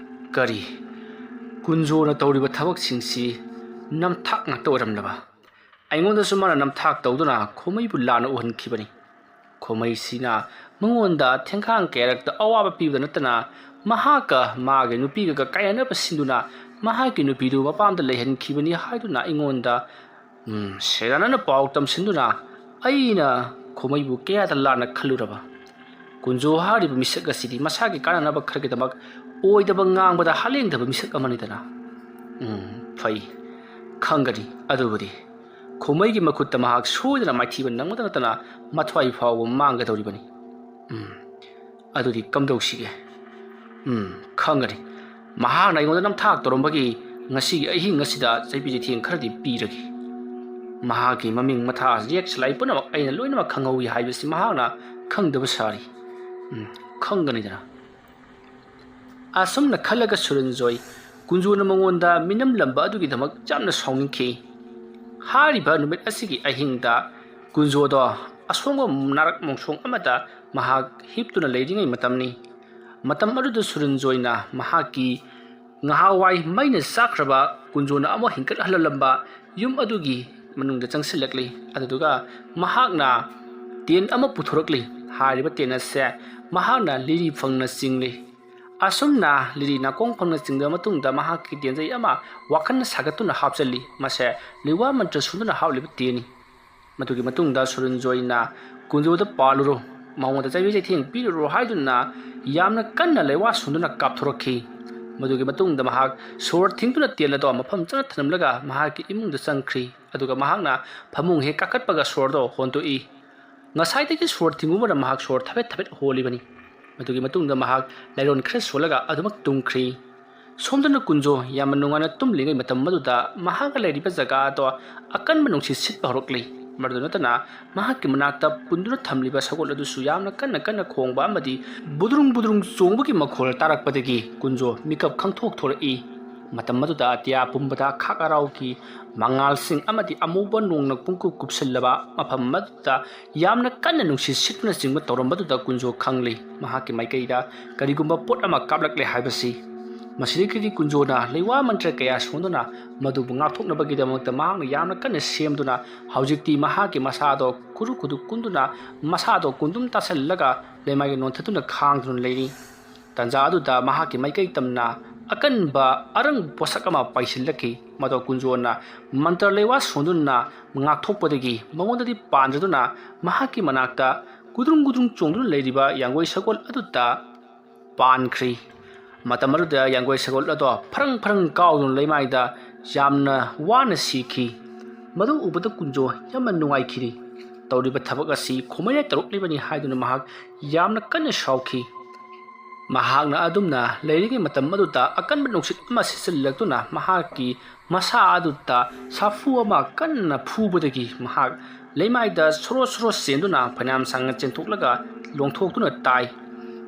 "ꯀꯔꯤ? ꯀꯨꯟꯖꯣꯅ ꯇꯧꯔꯤꯕ ꯊꯕꯛꯁꯤꯡꯁꯤ ꯅꯝꯊꯥꯛ ꯉꯥꯛꯇ ꯑꯣꯏꯔꯝꯂꯕ? ꯑꯩꯉꯣꯟꯗꯁꯨ ꯃꯥꯅ ꯅꯝꯊꯥꯛ ꯇꯧꯗꯨꯅ ꯈꯣꯃꯩꯕꯨ ꯂꯥꯟꯅ ꯎꯍꯟꯈꯤꯕꯅꯤ꯫ ꯈꯣꯃꯩꯁꯤꯅ ꯃꯉꯣꯟꯗ ꯊꯦꯡꯈꯥꯡ ꯀꯌꯥꯔꯛꯇ ꯑꯋꯥꯕ ꯄꯤꯕꯗ ꯅꯠꯇꯅ ꯃꯍꯥꯛꯀ ꯃꯥꯒꯤ ꯅꯨꯄꯤꯒ ꯀꯥꯏꯅꯅꯕ ꯁꯤꯟꯗꯨꯅ ꯃꯍꯥꯛꯀꯤ ꯅꯨꯄꯤꯗꯨ ꯃꯄꯥꯝꯗ ꯂꯩꯍꯟꯈꯤꯕꯅꯤ" ꯍꯥꯏꯗꯨꯅ ꯑꯩꯉꯣꯟꯗ, ꯎꯝ, ꯁꯦꯔꯥꯟꯅꯅ ꯄꯥꯎ ꯇꯝꯁꯤꯟꯗꯨꯅ ꯑꯩꯅ ꯈꯣꯃꯩꯕꯨ ꯀꯌꯥꯗ ꯂꯥꯟꯅ ꯈꯜꯂꯨꯔꯕ? ꯀꯨꯟꯖꯣ ꯍꯥꯏꯔꯤꯕ ꯃꯤꯁꯛ ꯑꯁꯤꯗꯤ ꯃꯁꯥꯒꯤ ꯀꯥꯟꯅꯅꯕ ꯈꯔꯒꯤꯗꯃꯛ ꯑꯣꯏꯗꯕ ꯉꯥꯡꯕꯗ ꯍꯥꯂꯦꯡꯗꯕ ꯃꯤꯁꯛ ꯑꯃꯅꯤꯗꯅ꯫ ꯎꯝ, ꯐꯩ꯫ ꯈꯪꯒꯅꯤ ꯑꯗꯨꯕꯨꯗꯤ꯫ ꯈꯣꯃꯩꯒꯤ ꯃꯈꯨꯠꯇ ꯃꯍꯥꯛ ꯁꯣꯏꯗꯅ ꯃꯥꯏꯊꯤꯕ ꯅꯪꯕꯗ ꯅꯠꯇꯅ ꯃꯊ꯭ꯋꯥꯏ ꯐꯥꯎꯕ ꯃꯥꯡꯒꯗꯧꯔꯤꯕꯅꯤ꯫ ꯎꯝ, ꯑꯗꯨꯗꯤ ꯀꯝꯗꯧꯁꯤꯒꯦ? ꯎꯝ, ꯈꯪꯒꯅꯤ꯫ ꯃꯍꯥꯛꯅ ꯑꯩꯉꯣꯟꯗ ꯅꯝꯊꯥꯛ ꯇꯧꯔꯝꯕꯒꯤ ꯉꯁꯤꯒꯤ ꯑꯍꯤꯡ ꯑꯁꯤꯗ ꯆꯩꯕꯤ ꯆꯩꯊꯦꯡ ꯈꯔꯗꯤ ꯄꯤꯔꯒꯦ꯫ ꯃꯍꯥꯛꯀꯤ ꯃꯃꯤꯡ ꯃꯊꯥ ꯌꯦꯛ ꯁꯂꯥꯏ ꯄꯨꯝꯅꯃꯛ ꯑꯩꯅ ꯂꯣꯏꯅꯃꯛ ꯈꯪꯍꯧꯏ ꯍꯥꯏꯕꯁꯤ ꯃꯍꯥꯛꯅ ꯈꯪꯗꯕ ꯁꯥꯔꯤ꯫ ꯎꯝ, ꯈꯪꯒꯅꯤꯗꯅ꯫ ꯑꯁꯨꯝꯅ ꯈꯜꯂꯒ ꯁꯨꯔꯟꯖꯣꯏ ꯀꯨꯟꯖꯣꯅ ꯃꯉꯣꯟꯗ ꯃꯤꯅꯝꯂꯝꯕ ꯑꯗꯨꯒꯤꯗꯃꯛ ꯌꯥꯝꯅ ꯁꯥꯎꯅꯤꯡꯈꯤ꯫ ꯍꯥꯏꯔꯤꯕ ꯅꯨꯃꯤꯠ ꯑꯁꯤꯒꯤ ꯑꯍꯤꯡꯗ ꯀꯨꯟꯖꯣꯗꯣ ꯑꯁꯣꯡꯕ ꯅꯥꯔꯛ ꯃꯣꯡꯁꯣꯡ ꯑꯃꯗ ꯃꯍꯥꯛ ꯍꯤꯞꯇꯨꯅ ꯂꯩꯔꯤꯉꯩ ꯃꯇꯝꯅꯤ꯫ ꯃꯇꯝ ꯑꯗꯨꯗ ꯁꯨꯔꯟꯖꯣꯏꯅ ꯃꯍꯥꯛꯀꯤ ꯉꯍꯥꯟꯋꯥꯏ ꯃꯩꯅ ꯆꯥꯛꯈ꯭ꯔꯕ ꯀꯨꯟꯖꯣꯅ ꯑꯃꯨꯛ ꯍꯤꯡꯒꯠꯍꯜꯂꯝꯕ ꯌꯨꯝ ꯑꯗꯨꯒꯤ ꯃꯅꯨꯡꯗ ꯆꯪꯁꯤꯜꯂꯛꯂꯤ꯫ ꯑꯗꯨꯗꯨꯒ ꯃꯍꯥꯛꯅ ꯇꯦꯟ ꯑꯃ ꯄꯨꯊꯣꯔꯛꯂꯤ꯫ ꯍꯥꯏꯔꯤꯕ ꯇꯦꯟ ꯑꯁꯦ ꯃꯍꯥꯛꯅ ꯂꯤꯔꯤ ꯐꯪꯅ ꯆꯤꯡꯂꯤ꯫ ꯑꯁꯨꯝꯅ ꯂꯤꯔꯤ ꯅꯥꯀꯣꯡ ꯐꯪꯅ ꯆꯤꯡꯂꯕ ꯃꯇꯨꯡꯗ ꯃꯍꯥꯛꯀꯤ ꯇꯦꯟꯖꯩ ꯑꯃ ꯋꯥꯈꯜꯅ ꯁꯥꯒꯠꯇꯨꯅ ꯍꯥꯞꯆꯜꯂꯤ꯫ ꯃꯁꯦ ꯂꯤꯋꯥ ꯃꯟꯇ꯭ꯔ ꯁꯣꯟꯗꯨꯅ ꯍꯥꯞꯂꯤꯕ ꯇꯦꯟꯅꯤ꯫ ꯃꯗꯨꯒꯤ ꯃꯇꯨꯡꯗ ꯁꯨꯔꯟꯖꯣꯏꯅ ꯀꯨꯟꯖꯣꯗ ꯄꯥꯜꯂꯨꯔꯣ, ꯃꯉꯣꯟꯗ ꯆꯩꯕꯤ ꯆꯩꯊꯦꯡ ꯄꯤꯔꯨꯔꯣ ꯍꯥꯏꯗꯨꯅ ꯌꯥꯝꯅ ꯀꯟꯅ ꯂꯩꯋꯥ ꯁꯣꯟꯗꯨꯅ ꯀꯥꯞꯊꯣꯔꯛꯈꯤ꯫ ꯃꯗꯨꯒꯤ ꯃꯇꯨꯡꯗ ꯃꯍꯥꯛ ꯁꯣꯔ ꯊꯤꯡꯗꯨꯅ ꯇꯦꯟ ꯑꯗꯣ ꯃꯐꯝ ꯆꯥꯅ ꯊꯝꯂꯝꯂꯒ ꯃꯍꯥꯛꯀꯤ ꯏꯃꯨꯡꯗ ꯆꯪꯈ꯭ꯔꯤ꯫ ꯑꯗꯨꯒ ꯃꯍꯥꯛꯅ ꯐꯃꯨꯡ ꯍꯦꯛ ꯀꯥꯈꯠꯄꯒ ꯁꯣꯔꯗꯣ ꯍꯣꯟꯗꯣꯛꯏ꯫ ꯉꯁꯥꯏꯗꯒꯤ ꯁꯣꯔ ꯊꯤꯡꯉꯨꯕꯅ ꯃꯍꯥꯛ ꯁꯣꯔ ꯊꯕꯦꯠ ꯊꯕꯦꯠ ꯍꯣꯜꯂꯤꯕꯅꯤ꯫ ꯃꯗꯨꯒꯤ ꯃꯇꯨꯡꯗ ꯃꯍꯥꯛ ꯂꯥꯏꯔꯣꯟ ꯈꯔ ꯁꯣꯜꯂꯒ ꯑꯗꯨꯃꯛ ꯇꯨꯝꯈ꯭ꯔꯤ꯫ ꯁꯣꯝꯗꯅ ꯀꯨꯟꯖꯣ ꯌꯥꯝꯅ ꯅꯨꯡꯉꯥꯏꯅ ꯇꯨꯝꯂꯤꯉꯩ ꯃꯇꯝ ꯑꯗꯨꯗ ꯃꯍꯥꯛꯅ ꯂꯩꯔꯤꯕ ꯖꯒꯥ ꯑꯗꯣ ꯑꯀꯟꯕ ꯅꯨꯡꯁꯤꯠ ꯁꯤꯠꯄ ꯍꯧꯔꯛꯂꯤ꯫ ꯃꯗꯨ ꯅꯠꯇꯅ ꯃꯍꯥꯛꯀꯤ ꯃꯅꯥꯛꯇ ꯄꯨꯟꯗꯨꯅ ꯊꯝꯂꯤꯕ ꯁꯒꯣꯜ ꯑꯗꯨꯁꯨ ꯌꯥꯝꯅ ꯀꯟꯅ ꯀꯟꯅ ꯈꯣꯡꯕ ꯑꯃꯗꯤ ꯕꯨꯗ꯭ꯔꯨꯡ ꯕꯨꯗ꯭ꯔꯨꯡ ꯆꯣꯡꯕꯒꯤ ꯃꯈꯣꯜ ꯇꯥꯔꯛꯄꯗꯒꯤ ꯀꯨꯟꯖꯣ ꯃꯤꯀꯞ ꯈꯪꯊꯣꯛ ꯊꯣꯔꯛꯏ꯫ ꯃꯇꯝ ꯑꯗꯨꯗ ꯑꯇꯤꯌꯥ ꯄꯨꯝꯕꯗ ꯈꯥꯛ ꯍꯔꯥꯎꯒꯤ ꯃꯉꯥꯜꯁꯤꯡ ꯑꯃꯗꯤ ꯑꯃꯨꯕ ꯅꯣꯡꯅ ꯄꯨꯡꯀꯨꯞ ꯀꯨꯞꯁꯤꯜꯂꯕ ꯃꯐꯝ ꯑꯗꯨꯗ ꯌꯥꯝꯅ ꯀꯟꯅ ꯅꯨꯡꯁꯤꯠ ꯁꯤꯠꯇꯨꯅꯆꯤꯡꯕ ꯇꯧꯔꯝꯕꯗꯨꯗ ꯀꯨꯟꯖꯣ ꯈꯪꯂꯤ, ꯃꯍꯥꯛꯀꯤ ꯃꯥꯏꯀꯩꯗ ꯀꯔꯤꯒꯨꯝꯕ ꯄꯣꯠ ꯑꯃ ꯀꯥꯞꯂꯛꯂꯦ ꯍꯥꯏꯕꯁꯤ꯫ ꯃꯁꯤꯗꯒꯤꯗꯤ ꯀꯨꯟꯖꯣꯅ ꯂꯩꯋꯥ ꯃꯟꯇ꯭ꯔ ꯀꯌꯥ ꯁꯣꯟꯗꯨꯅ ꯃꯗꯨꯕꯨ ꯉꯥꯛꯊꯣꯛꯅꯕꯒꯤꯗꯃꯛꯇ ꯃꯍꯥꯛꯅ ꯌꯥꯝꯅ ꯀꯟꯅ ꯁꯦꯝꯗꯨꯅ ꯍꯧꯖꯤꯛꯇꯤ ꯃꯍꯥꯛꯀꯤ ꯃꯁꯥꯗꯣ ꯈꯨꯔꯨ ꯈꯨꯗꯨ ꯀꯨꯟꯗꯨꯅ ꯃꯁꯥꯗꯣ ꯀꯨꯟꯗꯨꯝ ꯇꯥꯁꯤꯜꯂꯒ ꯂꯩꯃꯥꯏꯒ ꯅꯣꯟꯊꯗꯨꯅ ꯈꯥꯡꯗꯨꯅ ꯂꯩꯔꯤ꯫ ꯇꯥꯟꯖꯥ ꯑꯗꯨꯗ ꯃꯍꯥꯛꯀꯤ ꯃꯥꯏꯀꯩ ꯇꯝꯅ ꯑꯀꯟꯕ ꯑꯔꯪꯕ ꯄꯣꯠꯁꯛ ꯑꯃ ꯄꯥꯏꯁꯤꯜꯂꯛꯈꯤ꯫ ꯃꯗꯨ ꯀꯨꯟꯖꯣꯅ ꯃꯟꯇ꯭ꯔ ꯂꯩꯋꯥ ꯁꯣꯟꯗꯨꯅ ꯉꯥꯛꯊꯣꯛꯄꯗꯒꯤ ꯃꯉꯣꯟꯗꯗꯤ ꯄꯥꯟꯖꯗꯨꯅ ꯃꯍꯥꯛꯀꯤ ꯃꯅꯥꯛꯇ ꯒꯨꯗ꯭ꯔꯨꯡ ꯒꯨꯗ꯭ꯔꯨꯡ ꯆꯣꯡꯗꯨꯅ ꯂꯩꯔꯤꯕ ꯌꯥꯡꯒꯣꯏ ꯁꯒꯣꯜ ꯑꯗꯨꯗ ꯄꯥꯟꯈ꯭ꯔꯤ꯫ ꯃꯇꯝ ꯑꯗꯨꯗ ꯌꯥꯡꯒꯣꯏ ꯁꯒꯣꯜ ꯑꯗꯣ ꯐꯔꯪ ꯐꯔꯪ ꯀꯥꯎꯗꯨꯅ ꯂꯩꯃꯥꯏꯗ ꯌꯥꯝꯅ ꯋꯥꯅ ꯁꯤꯈꯤ꯫ ꯃꯗꯨ ꯎꯕꯗ ꯀꯨꯟꯖꯣ ꯌꯥꯝꯅ ꯅꯨꯡꯉꯥꯏꯈꯤꯔꯤ꯫ ꯇꯧꯔꯤꯕ ꯊꯕꯛ ꯑꯁꯤ ꯈꯨꯃꯩꯅ ꯇꯧꯔꯛꯂꯤꯕꯅꯤ ꯍꯥꯏꯗꯨꯅ ꯃꯍꯥꯛ ꯌꯥꯝꯅ ꯀꯟꯅ ꯁꯥꯎꯈꯤ꯫ ꯃꯍꯥꯛꯅ ꯑꯗꯨꯝꯅ ꯂꯩꯔꯤꯉꯩ ꯃꯇꯝ ꯑꯗꯨꯗ ꯑꯀꯟꯕ ꯅꯨꯡꯁꯤꯠ ꯑꯃ ꯁꯤꯠꯆꯤꯜꯂꯛꯇꯨꯅ ꯃꯍꯥꯛꯀꯤ ꯃꯁꯥ ꯑꯗꯨꯗ ꯁꯥꯐꯨ ꯑꯃ ꯀꯟꯅ ꯐꯨꯕꯗꯒꯤ ꯃꯍꯥꯛ ꯂꯩꯃꯥꯏꯗ ꯁꯣꯔꯣ ꯁꯣꯔꯣ ꯆꯦꯟꯗꯨꯅ ꯐꯅꯌꯥꯝ ꯁꯥꯡꯅ ꯆꯦꯟꯊꯣꯛꯂꯒ ꯂꯣꯡꯊꯣꯛꯇꯨꯅ ꯇꯥꯏ꯫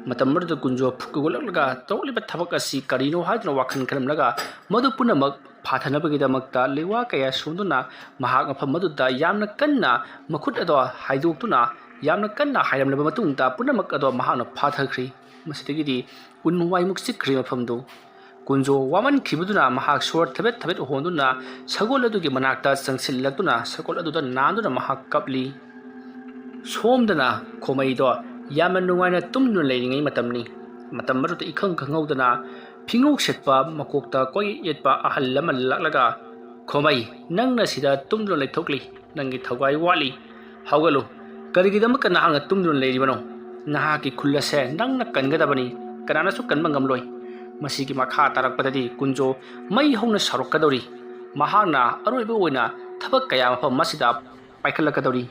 ꯃꯇꯝ ꯑꯗꯨꯗ ꯀꯨꯟꯖꯣ ꯐꯨꯛ ꯍꯧꯒꯠꯂꯛꯂꯒ ꯇꯧꯔꯛꯂꯤꯕ ꯊꯕꯛ ꯑꯁꯤ ꯀꯔꯤꯅꯣ ꯍꯥꯏꯗꯨꯅ ꯋꯥꯈꯜ ꯈꯜꯂꯝꯂꯒ ꯃꯗꯨ ꯄꯨꯝꯅꯃꯛ ꯐꯥꯊꯅꯕꯒꯤꯗꯃꯛꯇ ꯂꯩꯋꯥ ꯀꯌꯥ ꯁꯣꯟꯗꯨꯅ ꯃꯍꯥꯛ ꯃꯐꯝ ꯑꯗꯨꯗ ꯌꯥꯝꯅ ꯀꯟꯅ ꯃꯈꯨꯠ ꯑꯗꯣ ꯍꯥꯏꯗꯣꯛꯇꯨꯅ ꯌꯥꯝꯅ ꯀꯟꯅ ꯍꯥꯏꯔꯝꯂꯕ ꯃꯇꯨꯡꯗ ꯄꯨꯝꯅꯃꯛ ꯑꯗꯣ ꯃꯍꯥꯛꯅ ꯐꯥꯊꯈ꯭ꯔꯤ꯫ ꯃꯁꯤꯗꯒꯤꯗꯤ ꯎꯟ ꯋꯥꯏꯃꯨꯛ ꯆꯤꯛꯈ꯭ꯔꯤ ꯃꯐꯝꯗꯨ꯫ ꯀꯨꯟꯖꯣ ꯋꯥꯃꯟꯈꯤꯕꯗꯨꯅ ꯃꯍꯥꯛ ꯁꯣꯔ ꯊꯕꯦꯠ ꯊꯕꯦꯠ ꯍꯣꯟꯗꯨꯅ ꯁꯒꯣꯜ ꯑꯗꯨꯒꯤ ꯃꯅꯥꯛꯇ ꯆꯪꯁꯤꯜꯂꯛꯇꯨꯅ ꯁꯒꯣꯜ ꯑꯗꯨꯗ ꯅꯥꯟꯗꯨꯅ ꯃꯍꯥꯛ ꯀꯞꯂꯤ꯫ ꯁꯣꯝꯗꯅ ꯈꯣꯃꯩꯗꯣ ꯌꯥꯝꯅ ꯅꯨꯡꯉꯥꯏꯅ ꯇꯨꯝꯗꯨꯅ ꯂꯩꯔꯤꯉꯩ ꯃꯇꯝꯅꯤ꯫ ꯃꯇꯝ ꯑꯗꯨꯗ ꯏꯈꯪ ꯈꯪꯍꯧꯗꯅ ꯐꯤꯉꯧ ꯁꯦꯠꯄ ꯃꯀꯣꯛꯇ ꯀꯣꯏꯌꯦꯠ ꯌꯦꯠꯄ ꯑꯍꯜ ꯑꯃ ꯂꯥꯛꯂꯒ, "ꯈꯣꯃꯩ, ꯅꯪꯅ ꯁꯤꯗ ꯇꯨꯝꯗꯨꯅ ꯂꯩꯊꯣꯛꯂꯤ, ꯅꯪꯒꯤ ꯊꯧꯒꯥꯏ ꯋꯥꯠꯂꯤ꯫ ꯍꯧꯒꯠꯂꯨ, ꯀꯔꯤꯒꯤꯗꯃꯛꯇ ꯅꯍꯥꯛꯅ ꯇꯨꯝꯗꯨꯅ ꯂꯩꯔꯤꯕꯅꯣ? ꯅꯍꯥꯛꯀꯤ ꯈꯨꯜ ꯑꯁꯦ ꯅꯪꯅ ꯀꯟꯒꯗꯕꯅꯤ, ꯀꯅꯥꯅꯁꯨ ꯀꯟꯕ ꯉꯝꯂꯣꯏ꯫" ꯃꯁꯤꯒꯤ ꯃꯈꯥ ꯇꯥꯔꯛꯄꯗꯗꯤ ꯀꯨꯟꯖꯣ ꯃꯩ ꯍꯧꯅ ꯁꯥꯎꯔꯛꯀꯗꯧꯔꯤ꯫ ꯃꯍꯥꯛꯅ ꯑꯔꯣꯏꯕ ꯑꯣꯏꯅ ꯊꯕꯛ ꯀꯌꯥ ꯃꯐꯝ ꯑꯁꯤꯗ ꯄꯥꯏꯈꯠꯂꯛꯀꯗꯧꯔꯤ꯫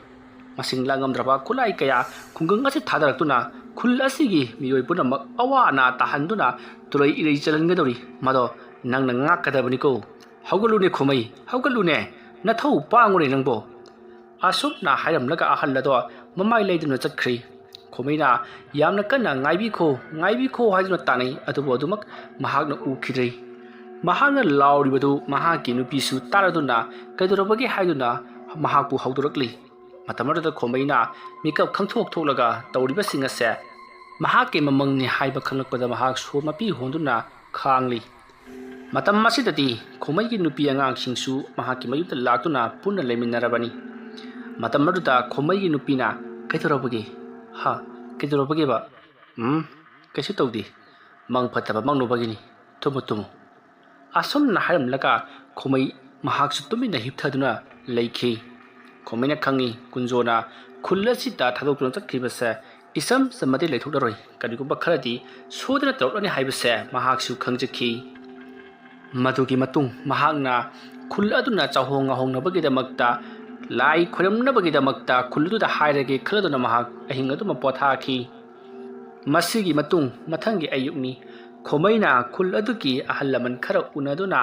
ꯃꯁꯤꯡ ꯂꯥꯡꯉꯝꯗ꯭ꯔꯕ ꯈꯨꯠꯂꯥꯏ ꯀꯌꯥ ꯈꯨꯡꯒꯪ ꯑꯁꯤ ꯊꯥꯗꯔꯛꯇꯨꯅ ꯈꯨꯜ ꯑꯁꯤꯒꯤ ꯃꯤꯑꯣꯏ ꯄꯨꯝꯅꯃꯛ ꯑꯋꯥ ꯑꯅꯥ ꯇꯥꯍꯟꯗꯨꯅ ꯇꯨꯔꯩ ꯏꯔꯩ ꯆꯦꯜꯍꯟꯒꯗꯧꯔꯤ꯫ ꯃꯗꯣ ꯅꯪꯅ ꯉꯥꯛꯀꯗꯕꯅꯤꯀꯣ꯫ ꯍꯧꯒꯠꯂꯨꯅꯦ ꯈꯨꯃꯩ, ꯍꯧꯒꯠꯂꯨꯅꯦ꯫ ꯅꯊꯧ ꯄꯥꯡꯉꯨꯅꯦ ꯅꯪꯕꯣ꯫ ꯑꯁꯨꯝꯅ ꯍꯥꯏꯔꯝꯂꯒ ꯑꯍꯜ ꯑꯗꯣ ꯃꯃꯥꯏ ꯂꯩꯗꯨꯅ ꯆꯠꯈ꯭ꯔꯤ꯫ ꯈꯨꯃꯩꯅ ꯌꯥꯝꯅ ꯀꯟꯅ "ꯉꯥꯏꯕꯤꯈꯣ, ꯉꯥꯏꯕꯤꯈꯣ" ꯍꯥꯏꯗꯨꯅ ꯇꯥꯅꯩ, ꯑꯗꯨꯕꯨ ꯑꯗꯨꯃꯛ ꯃꯍꯥꯛꯅ ꯎꯈꯤꯗ꯭ꯔꯦ꯫ ꯃꯍꯥꯛꯅ ꯂꯥꯎꯔꯤꯕꯗꯨ ꯃꯍꯥꯛꯀꯤ ꯅꯨꯄꯤꯁꯨ ꯇꯥꯔꯗꯨꯅ ꯀꯩꯗꯧꯔꯕꯒꯦ ꯍꯥꯏꯗꯨꯅ ꯃꯍꯥꯛꯄꯨ ꯍꯧꯗꯣꯔꯛꯂꯤ꯫ ꯃꯇꯝ ꯑꯗꯨꯗ ꯈꯣꯃꯩꯅ ꯃꯤꯀꯞ ꯈꯪꯊꯣꯛ ꯊꯣꯛꯂꯒ ꯇꯧꯔꯤꯕꯁꯤꯡ ꯑꯁꯦ ꯃꯍꯥꯛꯀꯤ ꯃꯃꯪꯅꯤ ꯍꯥꯏꯕ ꯈꯪꯂꯛꯄꯗ ꯃꯍꯥꯛ ꯁꯣꯔ ꯃꯄꯤ ꯍꯣꯟꯗꯨꯅ ꯈꯥꯡꯂꯤ꯫ ꯃꯇꯝ ꯑꯁꯤꯗꯗꯤ ꯈꯣꯃꯩꯒꯤ ꯅꯨꯄꯤ ꯑꯉꯥꯡꯁꯤꯡꯁꯨ ꯃꯍꯥꯛꯀꯤ ꯃꯌꯨꯝꯗ ꯂꯥꯛꯇꯨꯅ ꯄꯨꯟꯅ ꯂꯩꯃꯤꯟꯅꯔꯕꯅꯤ꯫ ꯃꯇꯝ ꯑꯗꯨꯗ ꯈꯣꯃꯩꯒꯤ ꯅꯨꯄꯤꯅ, "ꯀꯩꯗꯧꯔꯕꯒꯦ? ꯍꯥ? ꯀꯩꯗꯧꯔꯕꯒꯦꯕ?" "ꯎꯝ, ꯀꯩꯁꯨ ꯇꯧꯗꯦ꯫ ꯃꯪ ꯐꯠꯇꯕ ꯃꯪꯂꯨꯕꯒꯤꯅꯤ꯫ Tamu, Tamu." ꯑꯁꯨꯝꯅ ꯍꯥꯏꯔꯝꯂꯒ ꯈꯣꯃꯩ ꯃꯍꯥꯛꯁꯨ ꯇꯨꯃꯤꯟꯅ ꯍꯤꯞꯊꯗꯨꯅ ꯂꯩꯈꯤ꯫ ꯈꯣꯃꯩꯅ ꯈꯪꯏ, ꯀꯨꯟꯖꯣꯅ ꯈꯨꯜ ꯑꯁꯤꯗ ꯊꯥꯗꯣꯛꯇꯨꯅ ꯆꯠꯈꯤꯕꯁꯦ ꯏꯆꯝ ꯆꯝꯕꯗꯤ ꯂꯩꯊꯣꯛꯂꯔꯣꯏ꯫ ꯀꯔꯤꯒꯨꯝꯕ ꯈꯔꯗꯤ ꯁꯣꯏꯗꯅ ꯇꯧꯔꯛꯂꯅꯤ ꯍꯥꯏꯕꯁꯦ ꯃꯍꯥꯛꯁꯨ ꯈꯪꯖꯈꯤ꯫ ꯃꯗꯨꯒꯤ ꯃꯇꯨꯡ ꯃꯍꯥꯛꯅ ꯈꯨꯜ ꯑꯗꯨꯅ ꯆꯥꯎꯍꯣꯡ ꯉꯥꯍꯣꯡꯅꯕꯒꯤꯗꯃꯛꯇ, ꯂꯥꯏ ꯈꯣꯏꯔꯝꯅꯕꯒꯤꯗꯃꯛꯇ ꯈꯨꯜ ꯑꯗꯨꯗ ꯍꯥꯏꯔꯒꯦ ꯈꯜꯂꯗꯨꯅ ꯃꯍꯥꯛ ꯑꯍꯤꯡ ꯑꯗꯨꯃ ꯄꯣꯊꯥꯈꯤ꯫ ꯃꯁꯤꯒꯤ ꯃꯇꯨꯡ ꯃꯊꯪꯒꯤ ꯑꯌꯨꯛꯅꯤ꯫ ꯈꯣꯃꯩꯅ ꯈꯨꯜ ꯑꯗꯨꯒꯤ ꯑꯍꯜ ꯂꯃꯟ ꯈꯔ ꯎꯅꯗꯨꯅ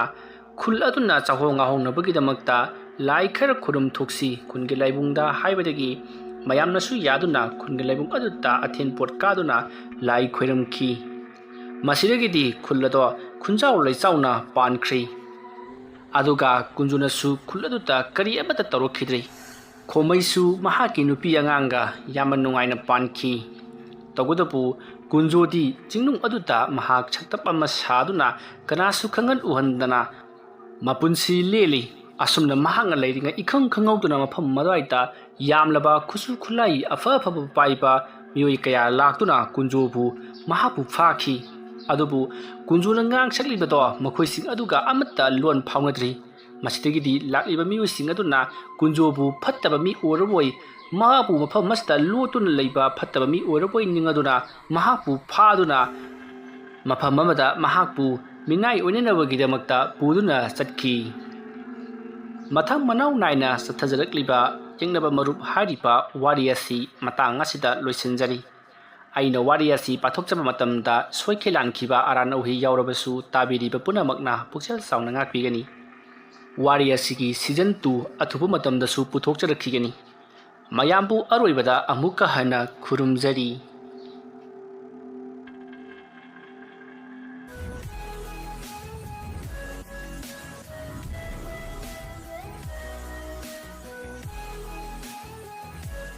ꯈꯨꯜ ꯑꯗꯨꯅ ꯆꯥꯍꯣꯡ ꯉꯥꯍꯣꯡꯅꯕꯒꯤꯗꯃꯛꯇ ꯂꯥꯏ ꯈꯔ ꯈꯨꯔꯨꯝ ꯊꯣꯛꯁꯤ ꯈꯨꯟꯒꯤ ꯂꯥꯏꯕꯨꯡꯗ ꯍꯥꯏꯕꯗꯒꯤ ꯃꯌꯥꯝꯅꯁꯨ ꯌꯥꯗꯨꯅ ꯈꯨꯟꯒꯤ ꯂꯥꯏꯕꯨꯡ ꯑꯗꯨꯗ ꯑꯊꯦꯟ ꯄꯣꯠ ꯀꯥꯗꯨꯅ ꯂꯥꯏ ꯈꯣꯏꯔꯝꯈꯤ꯫ ꯃꯁꯤꯗꯒꯤꯗꯤ ꯈꯨꯜ ꯑꯗꯣ ꯈꯨꯟꯖꯥꯎ ꯂꯩꯆꯥꯎꯅ ꯄꯥꯟꯈ꯭ꯔꯤ꯫ ꯑꯗꯨꯒ ꯀꯨꯟꯖꯣꯅꯁꯨ ꯈꯨꯜ ꯑꯗꯨꯗ ꯀꯔꯤ ꯑꯃꯠꯇ ꯇꯧꯔꯛꯈꯤꯗ꯭ꯔꯤ꯫ ꯈꯣꯃꯩꯁꯨ ꯃꯍꯥꯛꯀꯤ ꯅꯨꯄꯤ ꯑꯉꯥꯡꯒ ꯌꯥꯝꯅ ꯅꯨꯡꯉꯥꯏꯅ ꯄꯥꯟꯈꯤ꯫ ꯇꯧꯕꯇꯕꯨ ꯀꯨꯟꯖꯣꯗꯤ ꯆꯤꯡꯅꯨꯡ ꯑꯗꯨꯗ ꯃꯍꯥꯛ ꯁꯛꯇꯞ ꯑꯃ ꯁꯥꯗꯨꯅ ꯀꯅꯥꯁꯨ ꯈꯪꯍꯟ ꯎꯍꯟꯗꯅ ꯃꯄꯨꯟꯁꯤ ꯂꯦꯜꯂꯤ꯫ ꯑꯁꯨꯝꯅ ꯃꯍꯥꯛꯅ ꯂꯩꯔꯤꯉꯩ ꯏꯈꯪ ꯈꯪꯍꯧꯗꯅ ꯃꯐꯝ ꯑꯗꯨꯋꯥꯏꯗ ꯌꯥꯝꯂꯕ ꯈꯨꯠꯁꯨ ꯈꯨꯠꯂꯥꯏ ꯑꯐ ꯑꯐꯕ ꯄꯥꯏꯕ ꯃꯤꯑꯣꯏ ꯀꯌꯥ ꯂꯥꯛꯇꯨꯅ ꯀꯨꯟꯖꯣꯕꯨ ꯃꯍꯥꯛꯄꯨ ꯐꯥꯈꯤ꯫ ꯑꯗꯨꯕꯨ ꯀꯨꯟꯖꯣꯅ ꯉꯥꯡ ꯁꯛꯂꯤꯕꯗꯣ ꯃꯈꯣꯏꯁꯤꯡ ꯑꯗꯨꯒ ꯑꯃꯠꯇ ꯂꯣꯟ ꯐꯥꯎꯅꯗ꯭ꯔꯤ꯫ ꯃꯁꯤꯗꯒꯤꯗꯤ ꯂꯥꯛꯂꯤꯕ ꯃꯤꯑꯣꯏꯁꯤꯡ ꯑꯗꯨꯅ ꯀꯨꯟꯖꯣꯕꯨ ꯐꯠꯇꯕ ꯃꯤ ꯑꯣꯏꯔꯕꯣꯏ, ꯃꯍꯥꯛꯄꯨ ꯃꯐꯝ ꯑꯁꯤꯗ ꯂꯣꯠꯇꯨꯅ ꯂꯩꯕ ꯐꯠꯇꯕ ꯃꯤ ꯑꯣꯏꯔꯕꯣꯏ ꯅꯤꯡꯉꯗꯨꯅ ꯃꯍꯥꯛꯄꯨ ꯐꯥꯗꯨꯅ ꯃꯐꯝ ꯑꯃꯗ ꯃꯍꯥꯛꯄꯨ ꯃꯤꯅꯥꯏ ꯑꯣꯏꯅꯅꯕꯒꯤꯗꯃꯛꯇ ꯄꯨꯗꯨꯅ ꯆꯠꯈꯤ꯫ ꯃꯊꯪ ꯃꯅꯥꯎ ꯅꯥꯏꯅ ꯆꯠꯊꯖꯔꯛꯂꯤꯕ ꯌꯦꯛꯅꯕ ꯃꯔꯨꯞ ꯍꯥꯏꯔꯤꯕ ꯋꯥꯔꯤ ꯑꯁꯤ ꯃꯇꯥꯡ ꯑꯁꯤꯗ ꯂꯣꯏꯁꯤꯟꯖꯔꯤ꯫ ꯑꯩꯅ ꯋꯥꯔꯤ ꯑꯁꯤ ꯄꯥꯊꯣꯛꯆꯕ ꯃꯇꯝꯗ ꯁꯣꯏꯈꯤ ꯂꯥꯟꯈꯤꯕ ꯑꯔꯥꯟ ꯑꯍꯩ ꯌꯥꯎꯔꯕꯁꯨ ꯇꯥꯕꯤꯔꯤꯕ ꯄꯨꯝꯅꯃꯛꯅ ꯄꯨꯛꯆꯦꯜ ꯆꯥꯎꯅ ꯉꯥꯛꯄꯤꯒꯅꯤ꯫ ꯋꯥꯔꯤ ꯑꯁꯤꯒꯤ season two ꯑꯊꯨꯕ ꯃꯇꯝꯗꯁꯨ ꯄꯨꯊꯣꯛꯆꯔꯛꯈꯤꯒꯅꯤ꯫ ꯃꯌꯥꯝꯕꯨ ꯑꯔꯣꯏꯕꯗ ꯑꯃꯨꯛꯀ ꯍꯟꯅ ꯈꯨꯔꯨꯝꯖꯔꯤ꯫